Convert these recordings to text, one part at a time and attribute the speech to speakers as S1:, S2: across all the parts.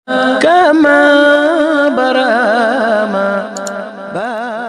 S1: كما برما برما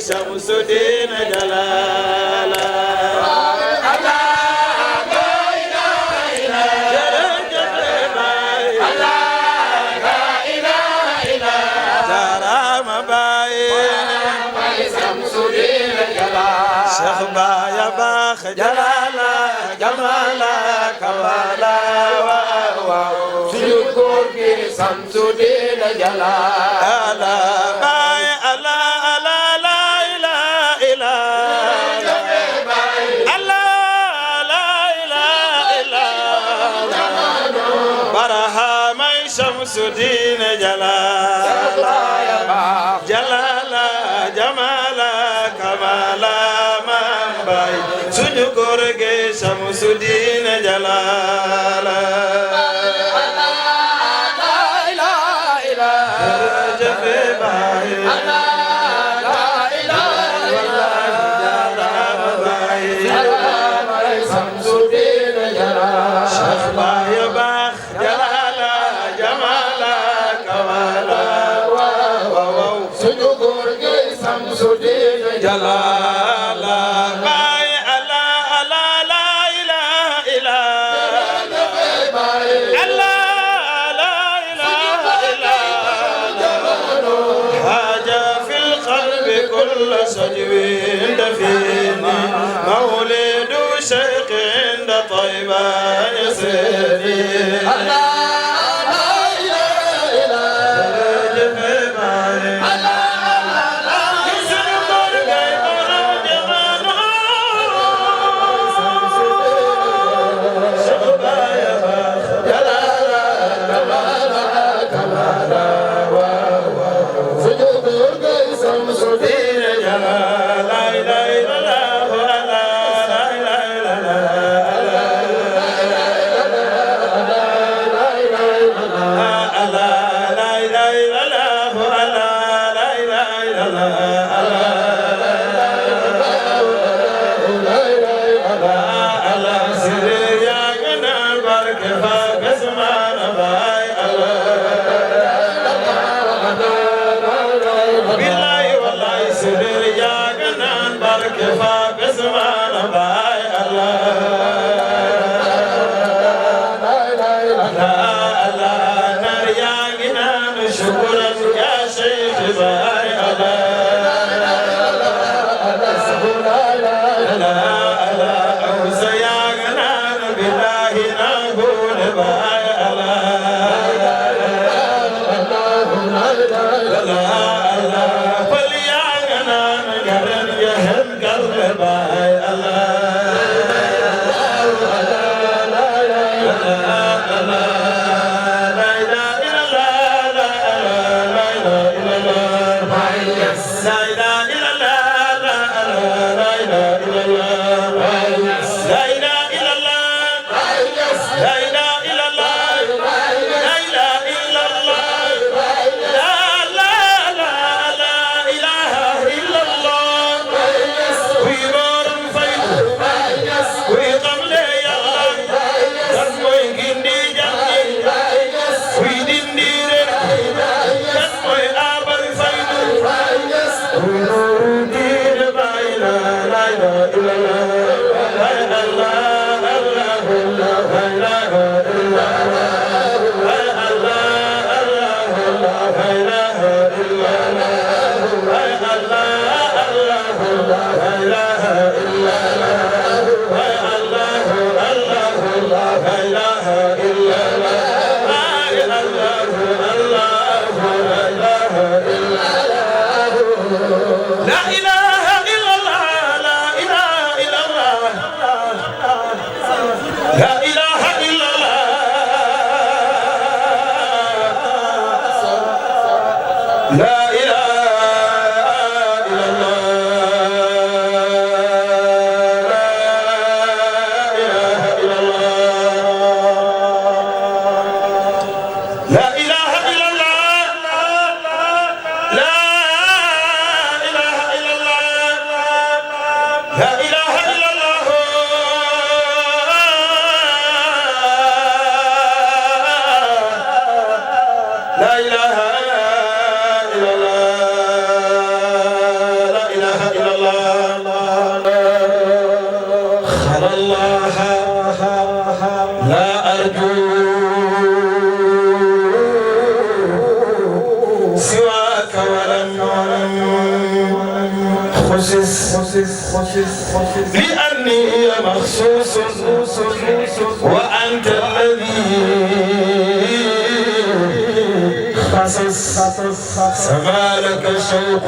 S1: Shamsuddin Jalala Shahbaya Bakh Jalala Jamala Kamala wa Suyukur ki Shamsuddin Jalala Bay Allah Allah la ilaha illa Allah la ilaha illa Barahama Shamsuddin Jalala Jalala Jamala Kamala Mambay suñu góor gi Shamsuddin Jalala Jalala bay Allah Allah la ilaha illa Allah la ilaha illa haja fil qalbi kull sajwin dafini mawlidu shaykhin tayyiba yasini Allah لأني مخصوص وأنت الذي خصص فما لك شوق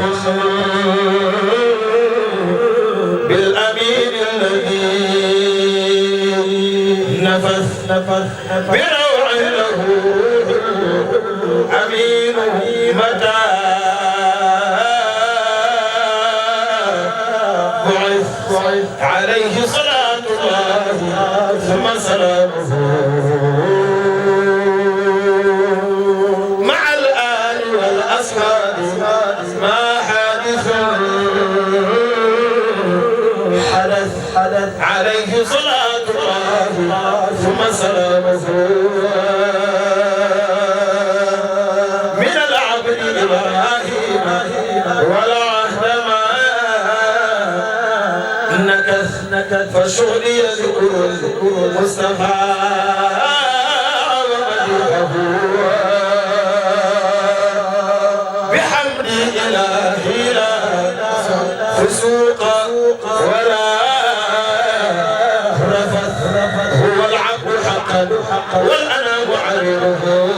S1: بالأمين الذي نفث بروع له أمين متى عليه صلاة الله ثم سلامه مع الآل والأصحاب ما حادث حدث عليه صلاة الله ثم سلامه من العبد إبراهيم والعهد نكث فشغلي ذكر المصطفى ومديحه بحمدي إلهي لا فسوق ولا رفث هو العبد حقا والأنام عريضه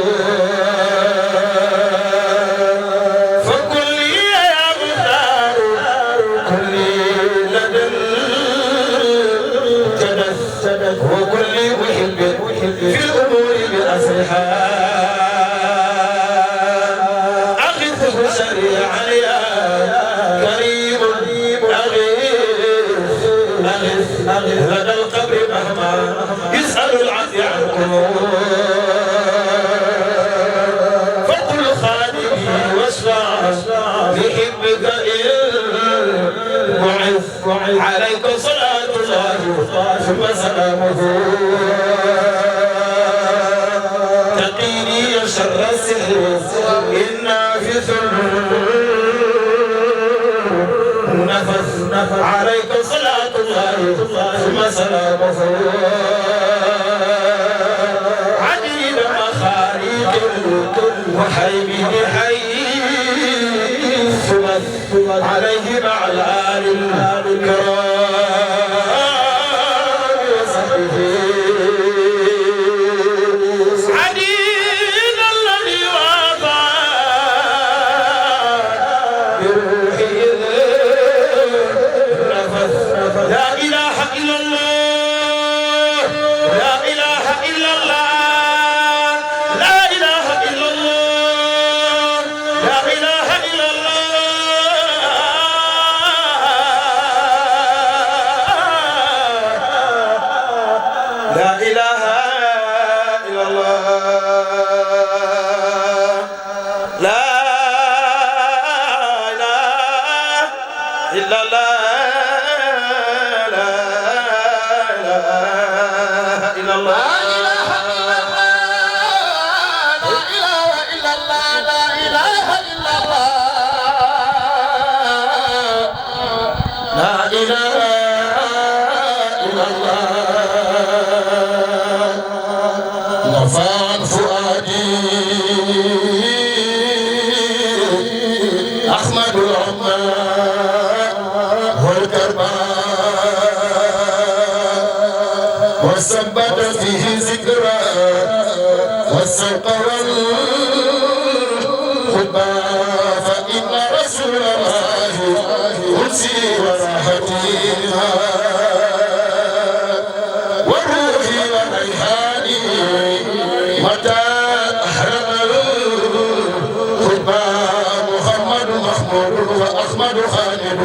S1: وكل محب في الأمور بأصلها أغثه شريعا يا كريم أغث لدى القبر مهما يسأل العبد عنكم فقل خادمي واشفع لحبك وعث عليك صلاة الله ثم سلامه تقيني شر السحر النافث نفث عليك صلاة الله ثم سلامه عديد مخاريق وحيبه ثم عليه مع الآل الكرام وصحبه عديد الذي وافى بروحه نفث لا إله إلا الله لا إله إلا الله لا إله إلا الله لا إله إلا الله لا إله إلا الله لا إله إلا الله لا إله إلا الله لا إله إلا الله نفع فؤادي أحمد العمى
S2: وثبت فيه ذكرى والسوق والخطبى فإن رسول الله أنسي وراحتي وروحي وريحاني متى أحرم الخطبى محمد محمود وأحمد خالد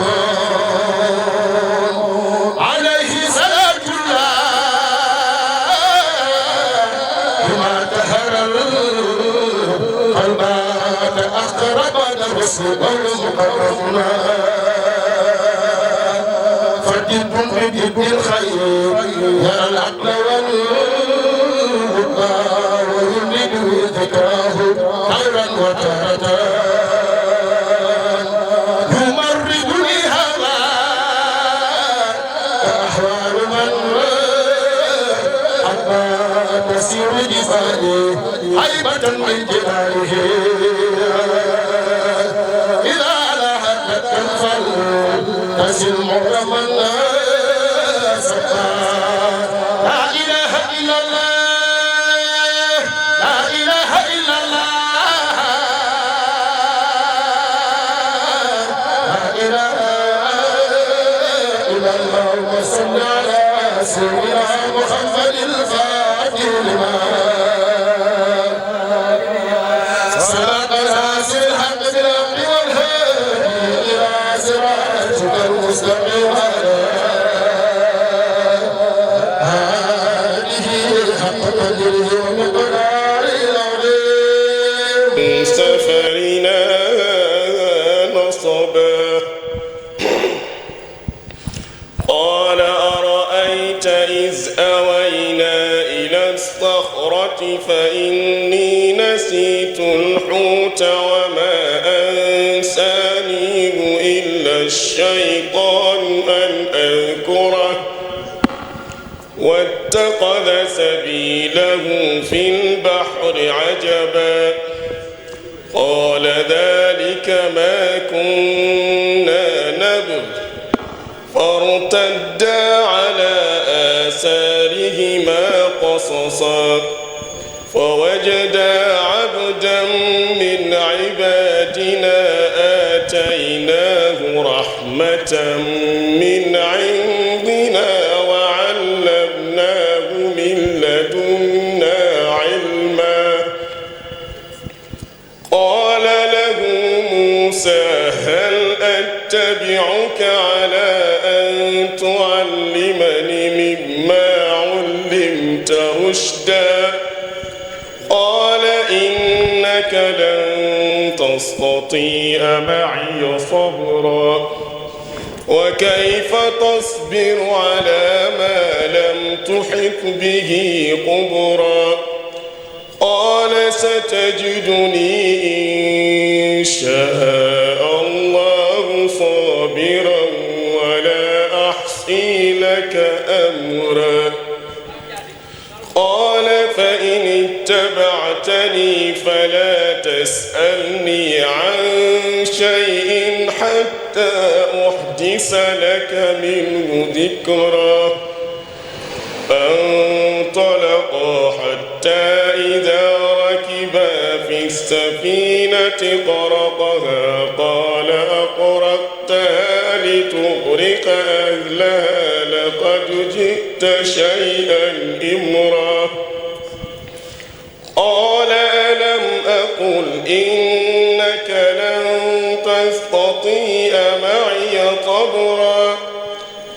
S2: والمقربون فجد بجد الخير يرى العقل والهدى ويولد ذكراه خيرا وتارة يمرضني هذا كأحوال من حتى تسير جبالي هيبة من جلاله تسل مرما لا إله إلا الله لا إله إلا الله لا إله إلا الله وصل على سيدنا محمد الفاتح لما سبق ناصر الحق بالحق والهادي إلى صراطك المستقيم على آله حق قدره ومقداره العظيم
S1: سفرنا نصبا قال أرأيت إذ أوينا إلى الصخرة فإني نسيت الحوت وما أنسانيه إلا الشيطان أن أذكره واتخذ سبيله في البحر عجبا قال ذلك ما كنا نبغ فارتدا على آثارهما قصصا فوجدا عبدا من عبادنا آتيناه رحمة من عندنا وعلمناه من لدنا علما قال له موسى هل أتبعك على أن تعلمني مما علمت رشدا قال إنك لن تستطيع معي صبرا وكيف تصبر على ما لم تحط به خبرا قال ستجدني إن شاء الله صابرا ولا أحصي لك أمرا قال فإن اتبعتني فلا تسألني عن شيء حتى أحدث لك منه ذكرا فانطلقا حتى إذا ركبا في السفينة خرقها قال أخرقتها لتغرق أهلها لقد جئت شيئا إمرا قال ألم أقل إنك لن تستطيع معي صبرا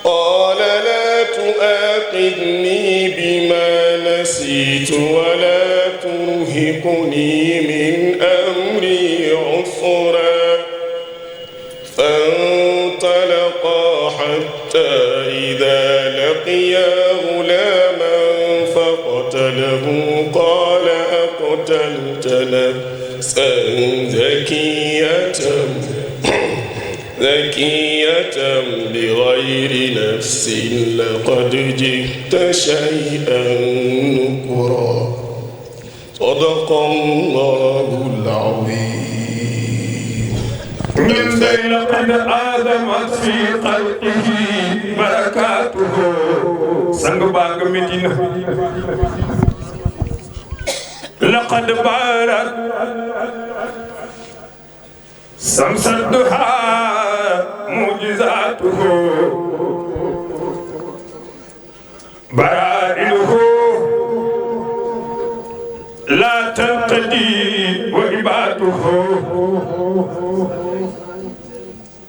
S1: قال لا تؤاخذني بما نسيت ولا ترهقني من أمري عسرا فانطلقا حتى إذا لقيا غلاما فقتله قال أقتلت نفسا ذكية بغير نفس لقد جئت شيئا نكرا صدق الله العظيم.
S3: من بين قد آدمت في خلقه بركاته
S1: sang baa nga Medina laqad barat samsa duha mujizatuhu barailuhu la tanqadi wa ibatuhu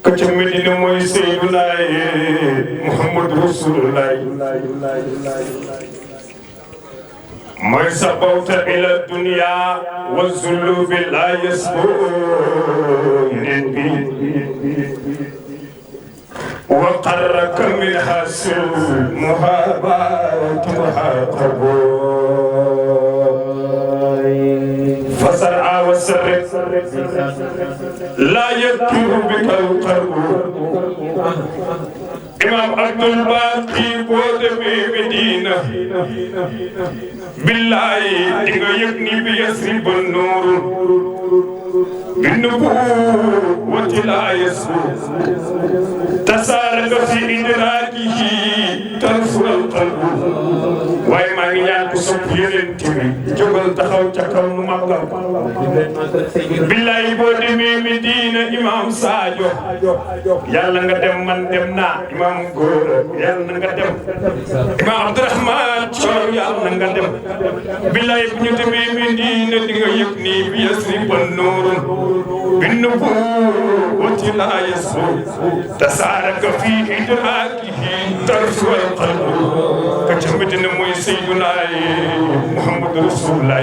S1: ka ca Medina mooy Seyduna Muhammad Rasulullah mooy sabawta ila dunya wa zulubi la yasbu wa qarraka minha muhabatuha qabu فسرع وسرع لا يكتب بك القرب إمام عبد الباقي بود بمدينة بالله ديغا يكني بيسرب النور بالنبوة لا يسبو تسارق في إدراكه ترفع القلب waaye maa ngi ñaan ku sopp yeneen tamit jógal taxaw ca kaw nu màggal billahi boo demee Medina imam Sadio yàlla nga dem man dem naa imam Góora yàlla nga dem imam Abdourahman Thior yàlla nga dem billahi bu ñu demee Medina di nga yëg nii bi yasriba nuurun bin nubuwwati laa yasbu tasaaraka fi idraakihi tarfu al qalbu ka ca Medina mooy Seydina Muhammad Rasulullah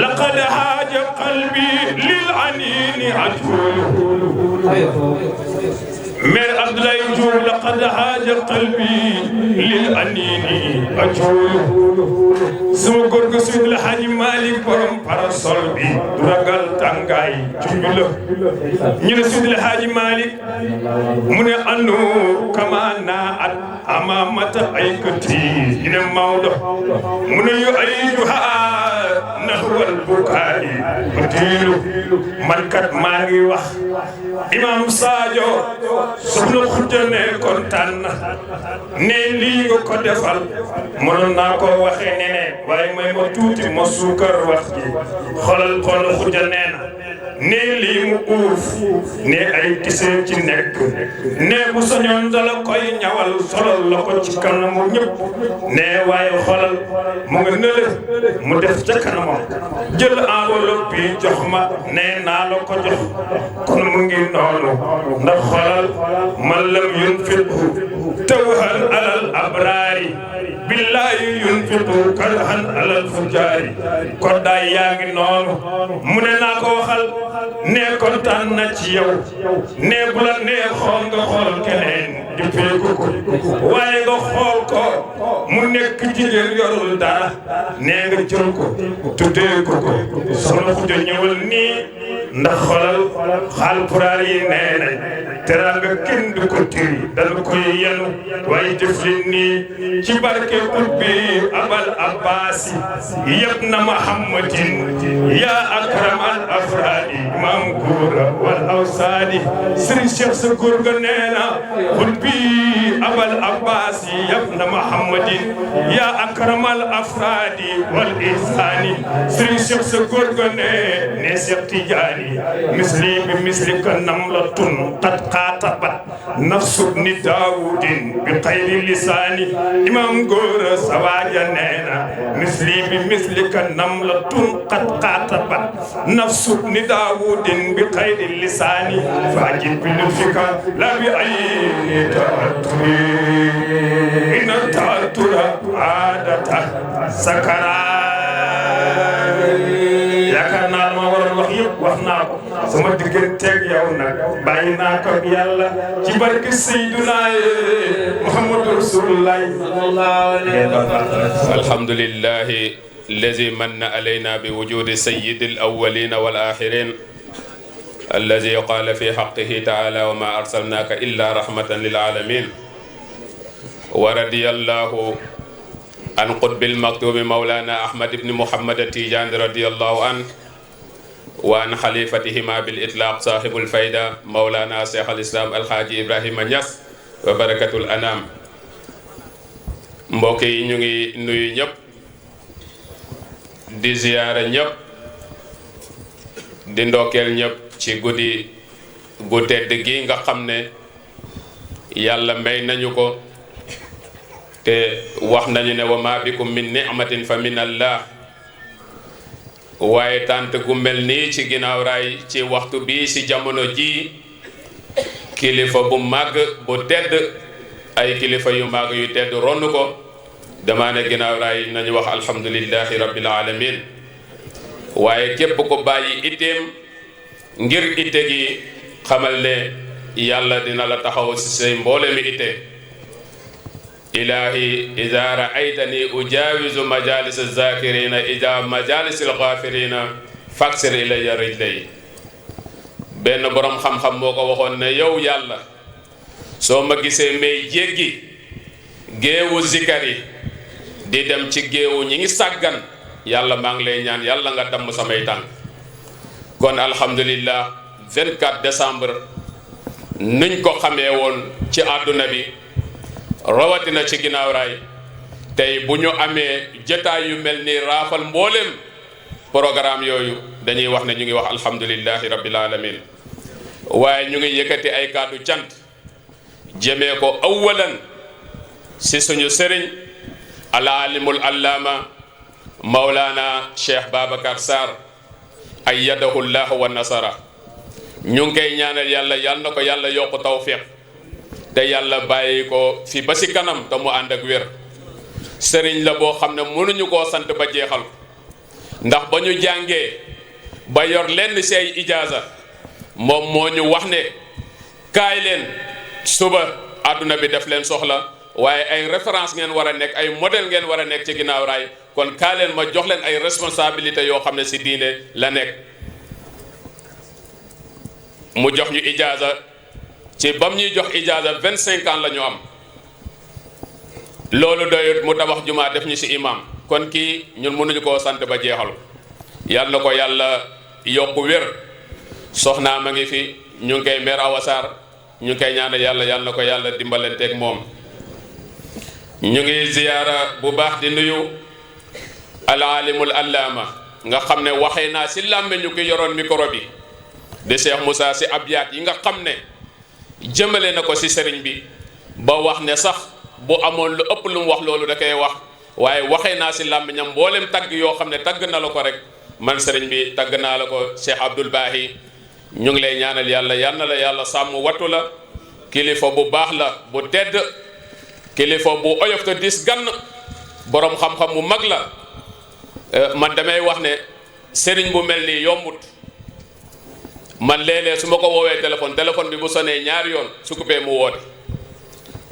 S1: laqad haaja qalbi lil anini ajul Mère Abdoulaye Diouf laqad haaja qalbi lil anini ajul sama góor ga Seydil Hadji Malick borom parasol bi du ragal tàngaay junj la ñu ne Seydil Hadji Malick mu ne anu kama naa at amamata ay këti ñu ne Maodo mu ne yu ay juha nahwal bukaay matiilu man kat maa ngi wax imam Sadio soxna Khoudia ne kontaan na ne lii nga ko defal mënoon naa koo waxee neneen waaye may ma tuuti ma suukar wax ji xoolal Khoudia nee na ne lii mu uuf ne ay gisee ci nekk ne bu soñoon dala koy ñawal solal la ko ci kanamu ñëpp ne waaye xoolal mu nga nële mu def ca kanamam jël enveloppe bi jox ma ne naa la ko jox kon mu ngi noonu ndax xoolal man lam yunfiqhu tawhan alal abrari billahi yunfiqhu karhan alal fujari kon daay yaa ngi noonu mu ne naa ko waxal ne kontaan na ci yow ne bu la neexoon nga xool keneen di feeku ko waaye nga xool ko mu nekk jigéen yorul dara ne nga jël ko tuddee ko soxna Khoudia ñëwal nii ndax xoolal Haalpulaar yi nee nañ teraanga kenn du ko tiri dana koy yenu waaye def leen nii ci barke ubbi abal abbaasi yabna muhammadin ya akram al afraadi imam Góora wal awsaadi Serigne Cheikh sa góor ga nee na ubbi abal abbaasi yabna muhammadin ya akram al afraadi wal ihsaani Serigne Cheikh sa góor ga ne Cheikh Tidiane misli bi mislika namlatun qad qatabat nafsu ibni Daawudin bi xayri lisaani imam Góora sawaaja neena misli bi mislika namlatun qad qatabat nafsu ibni Daawudin bi xayri lisaani faajib bi lutfika la bi ayni taaturi inna taatura aadata sakara yaakaar naa ma waroon wax yëpp wax naa ko sama digganteeg yow nag bàyyi naa ko ak yàlla ci barke Seydina Muhammadu Rasulullah
S3: alhamdulillahi الذي من علينا بوجود سيد الأولين والآخرين الذي قال في حقه تعالى وما أرسلناك إلا رحمة للعالمين ورضي الله عن قطب المكتوب مولانا أحمد بن محمد التيجاني رضي الله عنه وعن خليفتهما بالإطلاق صاحب الفائدة مولانا شيخ الإسلام الحاج إبراهيم نياس وبركة الأنام mbokk yi ñu ngi nuyu ñëpp di ziyaara ñëpp di ndokkeel ñëpp ci guddi gu tedd gi nga xam ne yàlla may nañu ko te wax nañu ne wa ma bikum min ni'matin fa min Allah waaye tant gu mel nii ci ginnaaw raay ci waxtu bii ci jamono ji kilifa bu màgg bu tedd ay kilifa yu màgg yu tedd ronn ko dama ne ginnaaw raay nañu wax alhamdulillahi rabbil alamin waaye képp ko bàyyi itteem ngir itte gi xamal ne yàlla dina la taxaw ci say mboole mi itte ilahi ida raaytani ujawizu majalis zakirina ida majalis alghafirina faksir ilayya rijlay benn borom xam-xam moo ko waxoon ne yow yàlla soo ma gisee may jéggi géewu zikari di dem ci géewu ñi ngi sàggan yàlla maa ngi lay ñaan yàlla nga damm samay tànk kon alhamdulillah 24 décembre nuñ ko xamee woon ci àdduna bi rawatina ci ginnaaw raay tey bu ñu amee jotaay yu mel ni raafal mbooleem programme yooyu dañuy wax ne ñu ngi wax alhamdulillahi rabbil alamin waaye ñu ngi yëkkati ay kàddu cant jëmee ko awalan si suñu sëriñ al alimul allama Mawlana Cheikh Babacar Sarr ayyadahu llahu wa nasara ñu ngi koy ñaanal yàlla yal na ko yàlla yokk tawfiq te yàlla bàyyi ko fi ba si kanam te mu ànd ak wér sëriñ la boo xam ne mënuñu koo sant ba jeexal ndax ba ñu jàngee ba yor lenn si ay ijaaza moom moo ñu wax ne kaay leen suba àdduna bi def leen soxla waaye ay référence ngeen war a nekk ay modèle ngeen war a nekk ci ginnaaw raay kon kaay leen ma jox leen ay responsabilité yoo xam ne si diine la nekk mu jox ñu ijaaza ci bam ñuy jox ijaaza 25 ans la ñu am loolu doyut mu tabax jumaa def ñu si imam kon kii ñun mënuñu koo sant ba jeexal yal na ko yàlla yokk wér soxnaa ma ngi fi ñu ngi koy mer awasaar ñu ngi koy ñaanal yàlla yal na ko yàlla dimbalanteeg moom ñu ngi ziyaara bu baax di nuyu al alimul allama nga xam ne waxee naa si làmbe ñu ko yoroon micro bi de Cheikh Moussa si abyaat yi nga xam ne jëmale na ko si sëriñ bi ba wax ne sax bu amoon lu ëpp lu mu wax loolu da koy wax waaye waxee naa si làmb ñam mboolem tagg yoo xam ne tagg na la ko rek man sëriñ bi tagg naa la ko Cheikh Abdoul Baahi ñu ngi lay ñaanal yàlla yal na la yàlla sàmm wattu la kilifa bu baax la bu tedd kilifa bu oyof te dis gann borom xam-xam bu mag la man damay wax ne sëriñ bu mel nii yombut man léeg-léeg su ma ko woowee téléphone bi bu sonee ñaari yoon su coupé mu woote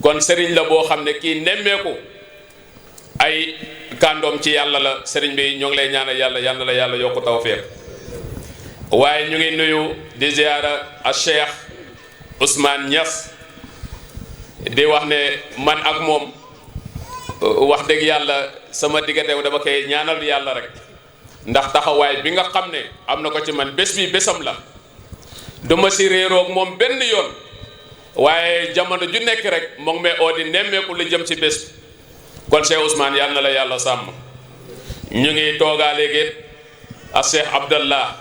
S3: kon sëriñ la boo xam ne kii nemmeeku ay kàndoom ci yàlla la sëriñ bi ñoo ngi lay ñaanal yàlla yal na la yàlla yokku tawfiq waaye ñu ngi nuyu di ziyaara a Cheikh Ousmane Niass di wax ne man ak moom wax dëgg yàlla sama diggante dama koy ñaanal yàlla rek ndax taxawaay bi nga xam ne am na ko ci man bés bi bésam la duma si réeroog moom benn yoon waaye jamono ju nekk rek moo ngi may oo di nemmeeku lu jëm ci bés kon Cheikh Ousmane yal na la yàlla sàmm ñu ngi toogaa léegi ak Cheikh Abdallah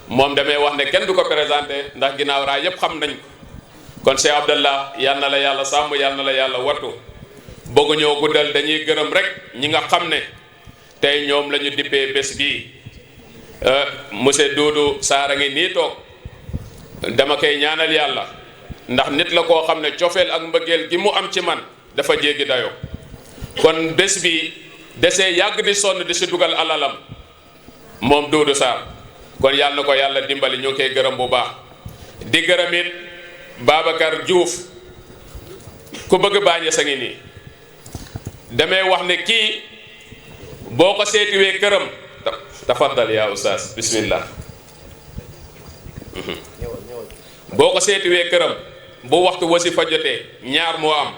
S3: moom damay wax ne kenn du ko présenté ndax ginnaaw raay yépp xam nañ ko kon Cheikh Abdallah yal na la yàlla sàmm yal na la yàlla wattu bëggu ñëw guddal dañuy gërëm rek ñi nga xam ne tey ñoom la ñu dippee bés bii monsieur Doudou Sarr a ngi nii toog dama koy ñaanal yàlla ndax nit la koo xam ne cofeel ak mbëggeel gi mu am ci man dafa jéggi dayoo kon bés bi desee yàgg di sonn di si dugal alalam moom Doudou Sarr kon yàlla na ko yàlla dimbali ñu ngi koy gërëm bu baax di gërëm it Babacar Diouf ku bëgg bàññe sa ngi nii damay wax ne kii boo ko seetiwee këram tafaddal yaa oustaz bismillah boo ko seetiwee këram bu waxtu wasifa jotee ñaar moo am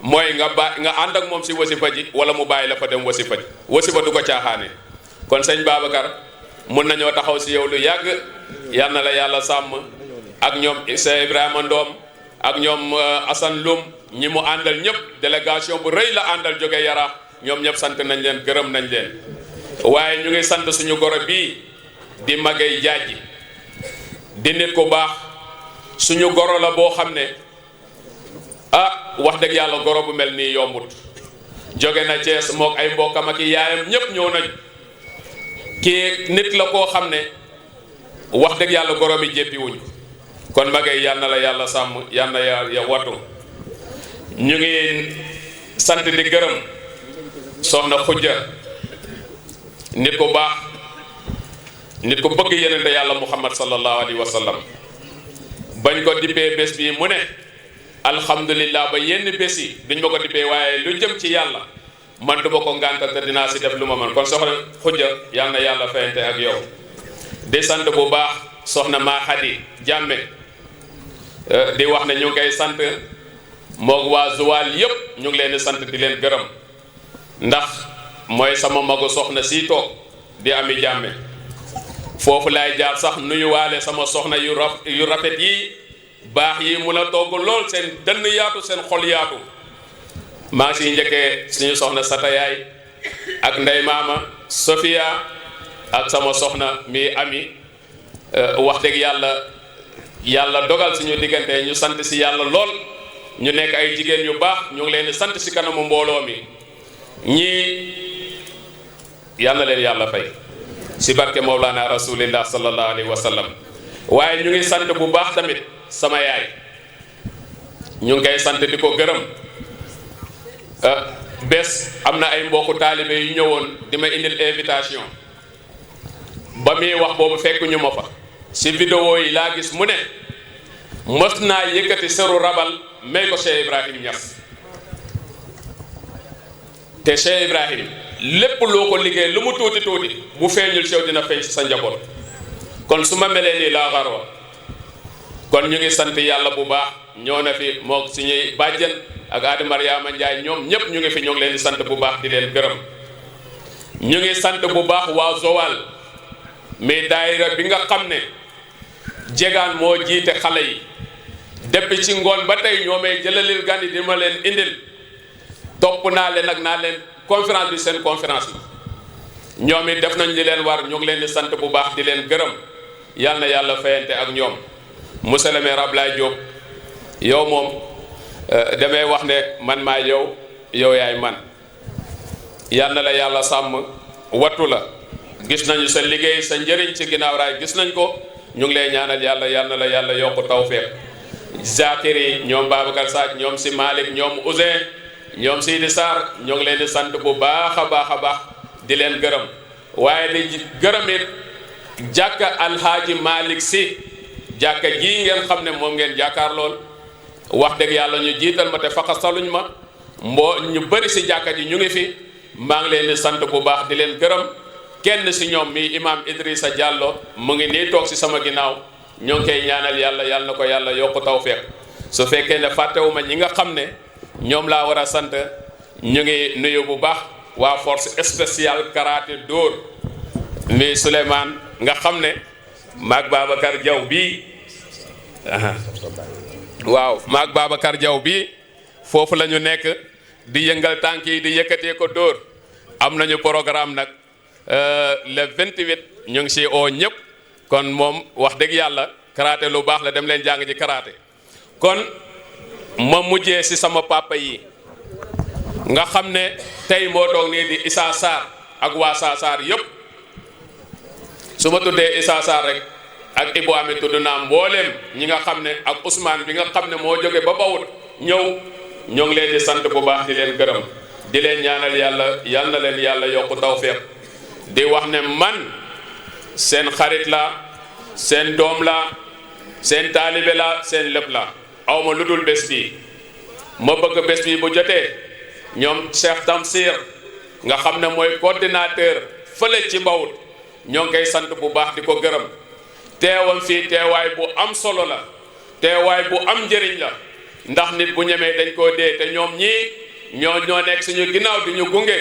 S3: mooy nga ànd ak moom si wasifa ji wala mu bàyyi la fa dem wasifa ji wasifa du ko caaxaane kon sëñ Babacar mun nañoo taxaw si yow lu yàgg yal na la yàlla sàmm ak ñoom Cheikh Ibrahima Ndoom ak ñoom Assane Loum ñi mu àndal ñëpp délégation bu rëy la àndal jóge Yaraax ñoom ñëpp sant nañ leen gërëm nañ leen waaye ñu ngi sant suñu goro bii di Magay Jaaji di nit ku baax suñu goro la boo xam ne wax dëgg yàlla goro bu mel nii yombut jóge na Thiès mook ay mbokkam ak yaayam ñëpp ñëw nañ kii nit la koo xam ne wax dëgg yàlla goro mi jéppi wuñ kon Magay yal na la yàlla sàmm yal na ya wattu ñu ngi sant di gërëm soxna Xujja nit ku baax nit ku bëgg yenente yàlla Muhammad sallallahu alayhi wa sallam bañ ko dippee bés bi mu ne alhamdulillah ba yenn bés yi duñ ma ko dippee waaye lu jëm ci yàlla man duma ko ngàntal te dinaa si def lu ma man kon soxna Xujja yal na yàlla fayante ak yow di sant bu baax soxna maa Xadi Jàmme di wax ne ñu ngi koy sant moog waa Joal yëpp ñu ngi leen di sant di leen gërëm ndax mooy sama magu soxna si toog di Ami Jàmme foofu laay jaar sax nuyuwaale sama soxna yu rafet yi baax yi mun a togg lool seen dënn yaatu seen xol yaatu maa ngi siy njëkkee suñu soxna Sata Yaay ak Ndey Maama Sofia ak sama soxna mi Ami wax dëgg yàlla dogal suñu diggante ñu sant si yàlla lool ñu nekk ay jigéen yu baax ñu ngi leen di sant si kanamu mbooloo mi ñii yal na leen yàlla fay si barke Mawlana rasulillah sallallahu alayhi wa sallam waaye ñu ngi sant bu baax tamit sama yaay ñu ngi koy sant di ko gërëm bés am na ay mbokku taalibe yu ñëwoon di ma indil invitation ba muy wax boobu fekk ñu ma fa si vidéo yi laa gis mu ne mës naa yëkkati seru rabal may ko Cheikh Ibrahim Niass te Cheikh Ibrahim lépp loo ko liggéey lu mu tuuti tuuti bu feeñul sew dina feeñ si sa njaboot kon su ma melee nii laa xarwa kon ñu ngi sant yàlla bu baax ñoo na fi moog suñuy bàjjen ak Adi Mariama Ndiaye ñoom ñëpp ñu ngi fi ñoo ngi leen di sant bu baax di leen gërëm ñu ngi sant bu baax waa Joal mais daayira bi nga xam ne jegaan moo jiite xale yi depuis ci ngoon ba tey ñoo may jëlalil gan yi di ma leen indil topp naa leen ak naa leen conférence bi seen conférence yi ñoom it def nañ li leen war ñu ngi leen di sant bu baax di leen gërëm yal na yàlla fayante ak ñoom monsieur le maire Ablaye Diop yow moom damay wax ne man maa yow yaay man yal na la yàlla sàmm wattu la gis nañu sa liggéey sa njëriñ ci ginnaaw raay gis nañ ko ñu ngi lay ñaanal yàlla yal na la yàlla yokk tawfeex Zakiri ñoom Babacar Sadj ñoom si Malick ñoom Ousseyn ñoom Sidi Sarr ñoo ngi leen di sant bu baax a baax di leen gërëm waaye di gërëm it jàkka Alhaaji Malick si jàkka ji ngeen xam ne moom ngeen jàkkaar lool wax dëgg yàlla ñu jiital ma te faxasaluñ ma ñu bëri si jàkka ji ñu ngi fi maa ngi leen di sant bu baax di leen gërëm kenn si ñoom mi imam Idrissa Diallo mu ngi nii toog si sama ginnaaw ñoo ngi koy ñaanal yàlla na ko yàlla yokk tawfeex su fekkee ne fàttewuma ñi nga xam ne ñoom laa war a sant ñu ngi nuyu bu baax waa force spéciale karaté dóor mi Souleymane nga xam ne maag Babacar Diaw bii waaw maag Babacar Diaw bii foofu la ñu nekk di yëngal tànk yi di yëkkatee ko dóor am nañu programme nag le 28 ñu ngi si oo ñëpp kon moom wax dëgg yàlla karaté lu baax la dem leen jàng ji karaté kon ma mujjee si sama papa yi nga xam ne tey moo toog nii di Issa Sarr ak waa Saasar yëpp su ma tuddee Issa Sarr rek ak Ibou Ami tudd naa mbooleem ñi nga xam ne ak Ousmane bi nga xam ne moo jóge ba Bawut ñëw ñoo ngi leen di sant bu baax di leen gërëm di leen ñaanal yàlla yal na leen yàlla yokku tawfeex di wax ne man seen xarit la seen doom la seen taalibe la seen lépp la awma lu dul bés bi ma bëgg bés bi bu jotee ñoom Cheikh Tamsir nga xam ne mooy coordinateur fële ci Bawut ñoo ngi koy sant bu baax di ko gërëm teewam fii teewaay bu am solo la teewaay bu am njëriñ la ndax nit bu ñemee dañ koo dee te ñoom ñii ñoo nekk suñu ginnaaw di ñu gunge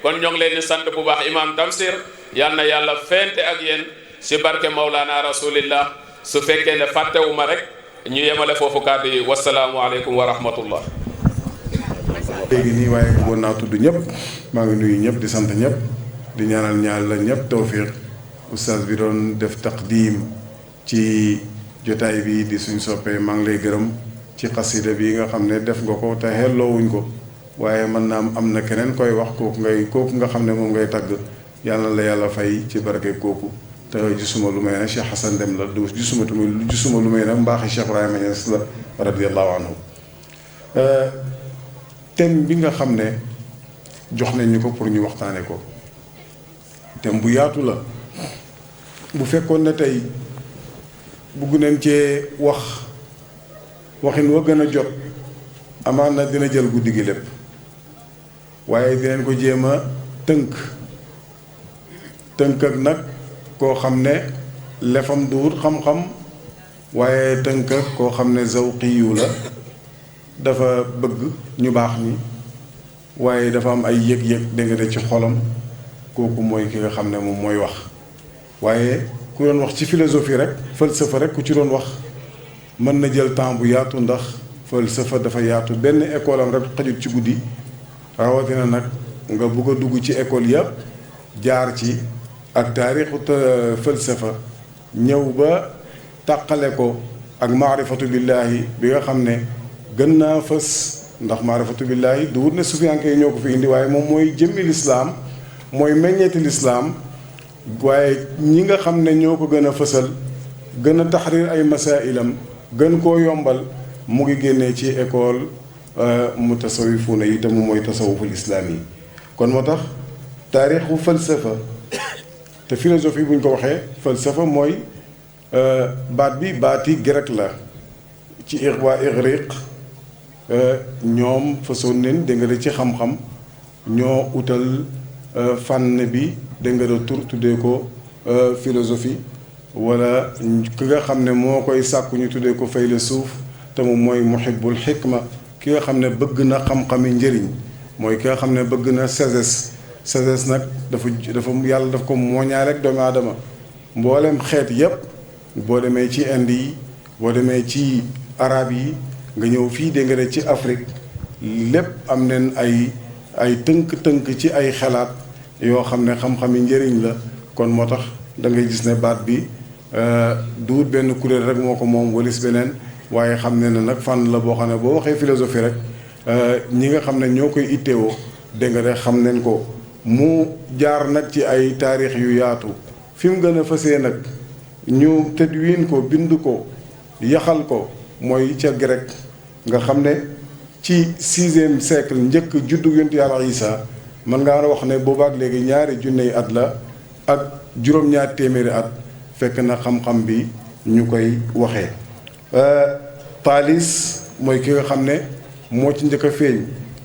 S3: kon ñoo ngi leen di sant bu baax imam Tamsir yal na yàlla fente ak yéen si barke Maulana rasulillah su fekkee ne fàttewuma rek ñu yemale foofu kàddu yi wasalaamu aleykum wa rahmatullah.
S4: léegi nii waaye bëggoon naa tudd ñëpp maa ngi nuyu ñëpp di sant ñëpp di ñaanal ñaan la ñëpp tawfiq oustaz bi doon def taqdim ci jotaay bi di suñ soppee maa ngi lay gërëm ci xasida bi nga xam ne def nga ko te xelloowuñ ko waaye mën naa am na keneen koy wax kooku nga xam ne moom ngay tagg yàlla la yàlla fay ci barke kooku te gisuma lu may ne Cheikh Hassan Deme la du gisuma lu may ne mbaaxi Cheikh Ibrahima Niass la radiyallahu anhu thème bi nga xam ne jox nañ ñu ko pour ñu waxtaane ko thème bu yaatu la bu fekkoon ne tey bugg nañ cee waxin wa gën a jot amaan na dina jël guddi gi lépp waaye dinañ ko jéem a tënk ak nag koo xam ne lefam duur xam-xam waaye tënk ak koo xam ne zawqiyu la dafa bëgg ñu baax ñi waaye dafa am ay yëg-yëg dégg nga ci xolam kooku mooy ki nga xam ne moom mooy wax waaye ku doon wax ci philosophie rek falsafa rek ku ci doon wax mën na jël temps bu yaatu ndax falsafa dafa yaatu benn école am rek xajut ci guddi rawatina nag nga bugg a dugg ci école yëpp jaar ci ak taarixu falsafa ñëw ba tàqale ko ak maarifatu billaahi bi nga xam ne gën naa fës ndax maarifatu billaahi du wut ne sufiyanke yi ñoo ko fi indi waaye moom mooy jëmmi lislaam mooy meññeeti lislaam waaye ñi nga xam ne ñoo ko gën a fësal gën a taxriir ay masailam gën koo yombal mu ngi génnee ci école mu tasawifuuna yi te mu mooy tasawuful islaam yi kon moo tax taarixu falsafa te philosophie bu ñu ko waxee falsafa mooy baat bi baati grec la ci waa Igriq ñoom façon nen dégg nga ci xam-xam ñoo utal fànn bi dégg nga tur tuddee ko philosophie wala ki nga xam ne moo koy sàkku ñu tuddee ko faylasuuf te moom mooy muhibbul xikma ki nga xam ne bëgg na xam-xami njëriñ mooy ki nga xam ne bëgg na sagesse nag dafa yàlla daf ko mooñaale rek doomu aadama mboolem xeet yépp boo demee ci Inde yi boo demee ci arab yi nga ñëw fii dégg nga ci Afrique lépp am nañ ay tënk-tënk ci ay xalaat yoo xam ne xam-xami njëriñ la kon moo tax da ngay gis ne baat bi duut benn kuréel rek moo ko moom walis beneen waaye xam ne nag fànn la boo xam ne boo waxee philosophie rek ñi nga xam ne ñoo koy itteewoo dégg nga de xam nañ ko mu jaar nag ci ay taarix yu yaatu fi mu gën a fësee nag ñu tëdwiin ko bind ko yaxal ko mooy ca grec nga xam ne ci 6e siècle njëkk juddu yontu yàlla Isa mën ngaa wax ne boobaak léegi ñaari junney at la ak juróom-ñaar téeméeri at fekk na xam-xam bi ñu koy waxee Thalès mooy ki nga xam ne moo ci njëkk a feeñ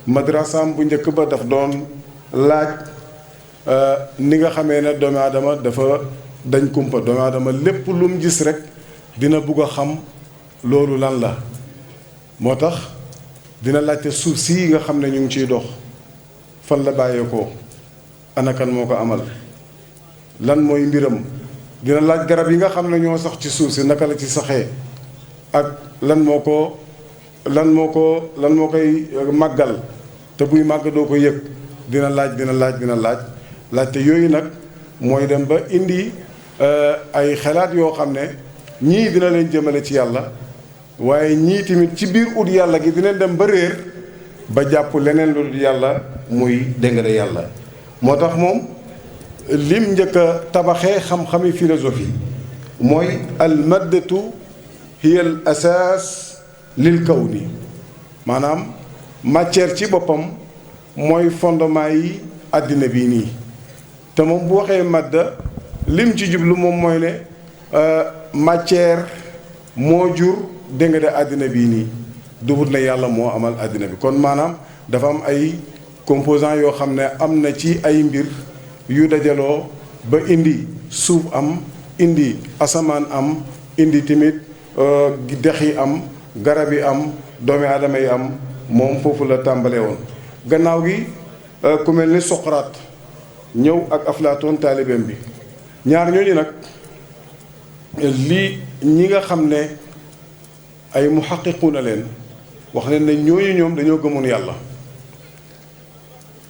S4: madrasam bu njëkk ba daf doon laaj ni nga xamee ne doomu aadama dafa dañ kumpa doomu aadama lépp lu mu gis rek dina bugg a xam loolu lan la moo tax dina laajte suuf si nga xam ne ñu ngi ciy dox fan la bàyyeekoo anakan moo ko amal lan mooy mbiram dina laaj garab yi nga xam ne ñoo sax ci suuf si naka la ci saxee ak lan moo koy màggal te buy màgg doo ko yëg dina laaj laajte yooyu nag mooy dem ba indi ay xalaat yoo xam ne ñii dina leen jëmale ci yàlla waaye ñii tamit ci biir ut yàlla gi dinañ dem ba réer ba jàpp leneen lu dul yàlla muy dégg yàlla moo tax moom lim njëkk a tabaxee xam-xami philosophie mooy al maddatu hiya al asaas lil kawni maanaam matière ci boppam mooy fondement yi àddina bii nii te moom bu waxee madda lim ci jublu moom mooy ne matière moo jur dégg nga de àddina bii nii duhut na yàlla moo amal àddina bi kon maanaam dafa am ay composants yoo xam ne am na ci ay mbir yu dajaloo ba indi suuf am indi asamaan am indi tamit dex yi am garab yi am doomi aadama yi am moom foofu la tàmbalee woon gannaaw gi ku mel ni Socrate ñëw ak Aflaatoon taalibeem bi ñaar ñooñu nag lii ñi nga xam ne ay muhaqiquuna leen wax leen ne ñooñu ñoom dañoo gëmoon yàlla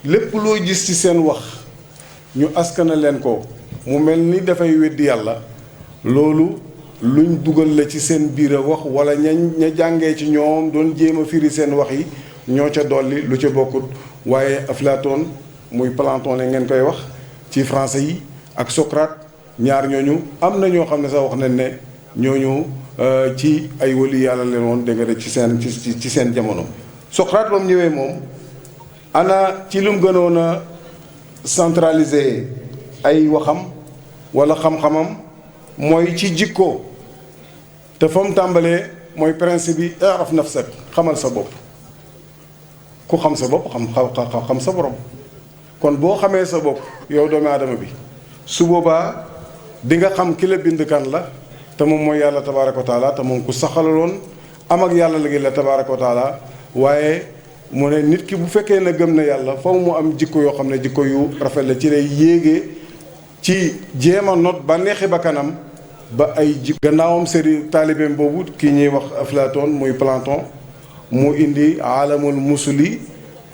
S4: lépp loo gis ci seen wax ñu askana leen ko mu mel ni dafay weddi yàlla loolu luñ dugal la ci seen biir a wax wala ña jàngee ci ñoom doon jéem a firi seen wax yi ñoo ca dolli lu ca bokkut waaye Aflaatoon muy Platon la ngeen koy wax ci français yi ak Socrate ñaar ñooñu am na ñoo xam ne sax wax nañ ne ñooñu ci ay wali yàlla leen woon dégg nga ci seen jamono. Socrate ba mu ñëwee moom ana ci lu mu gënoon a centraliser ay waxam wala xam-xamam mooy ci jikko te fa mu tàmbalee mooy principe bi araf nafsak xamal sa bopp ku xam sa bopp xam sa borom kon boo xamee sa bopp yow doomu aadama bi su boobaa di nga xam ki la bind kan la te moom mooy yàlla tabaaraka wa taala te moom ku saxalaloon am ak yàlla léegi la tabaaraka wa taala waaye mu ne nit ki bu fekkee na gëm na yàlla faw mu am jikko yoo xam ne jikko yu rafet la ci lay yéegee ci jéem a not ba neexi ba kanam ba ay jikko gannaawam sëriñ taalibeem boobu kii ñuy wax Aflaatoon muy Platon mu indi aalamul musuli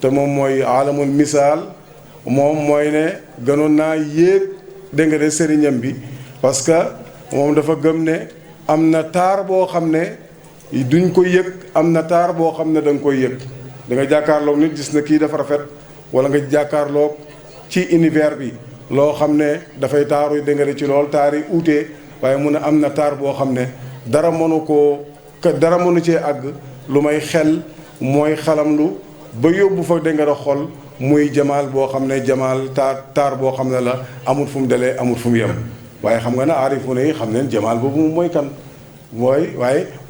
S4: te moom mooy aalamul misaal moom mooy ne gënoon naa yéeg dégg nga de sëriñam bi parce que moom dafa gëm ne am na taar boo xam ne duñ ko yëg am na taar boo xam ne da nga koy yëg da nga jàkkaarloog nit gis na kii dafa rafet wala nga jàkkaarloog ci univers bi loo xam ne dafay taaru dégg nga de ci lool taar yi uute waaye mu ne am na taar boo xam ne dara mënu cee àgg lu may xel mooy xalamlu ba yóbbu fa dégg nga de xol muy jamaal boo xam ne jamaal taar boo xam ne la amul fu mu delee amul fu mu yem waaye xam nga ne aarifuuna yi xam ne jamaal boobu moom mooy kan mooy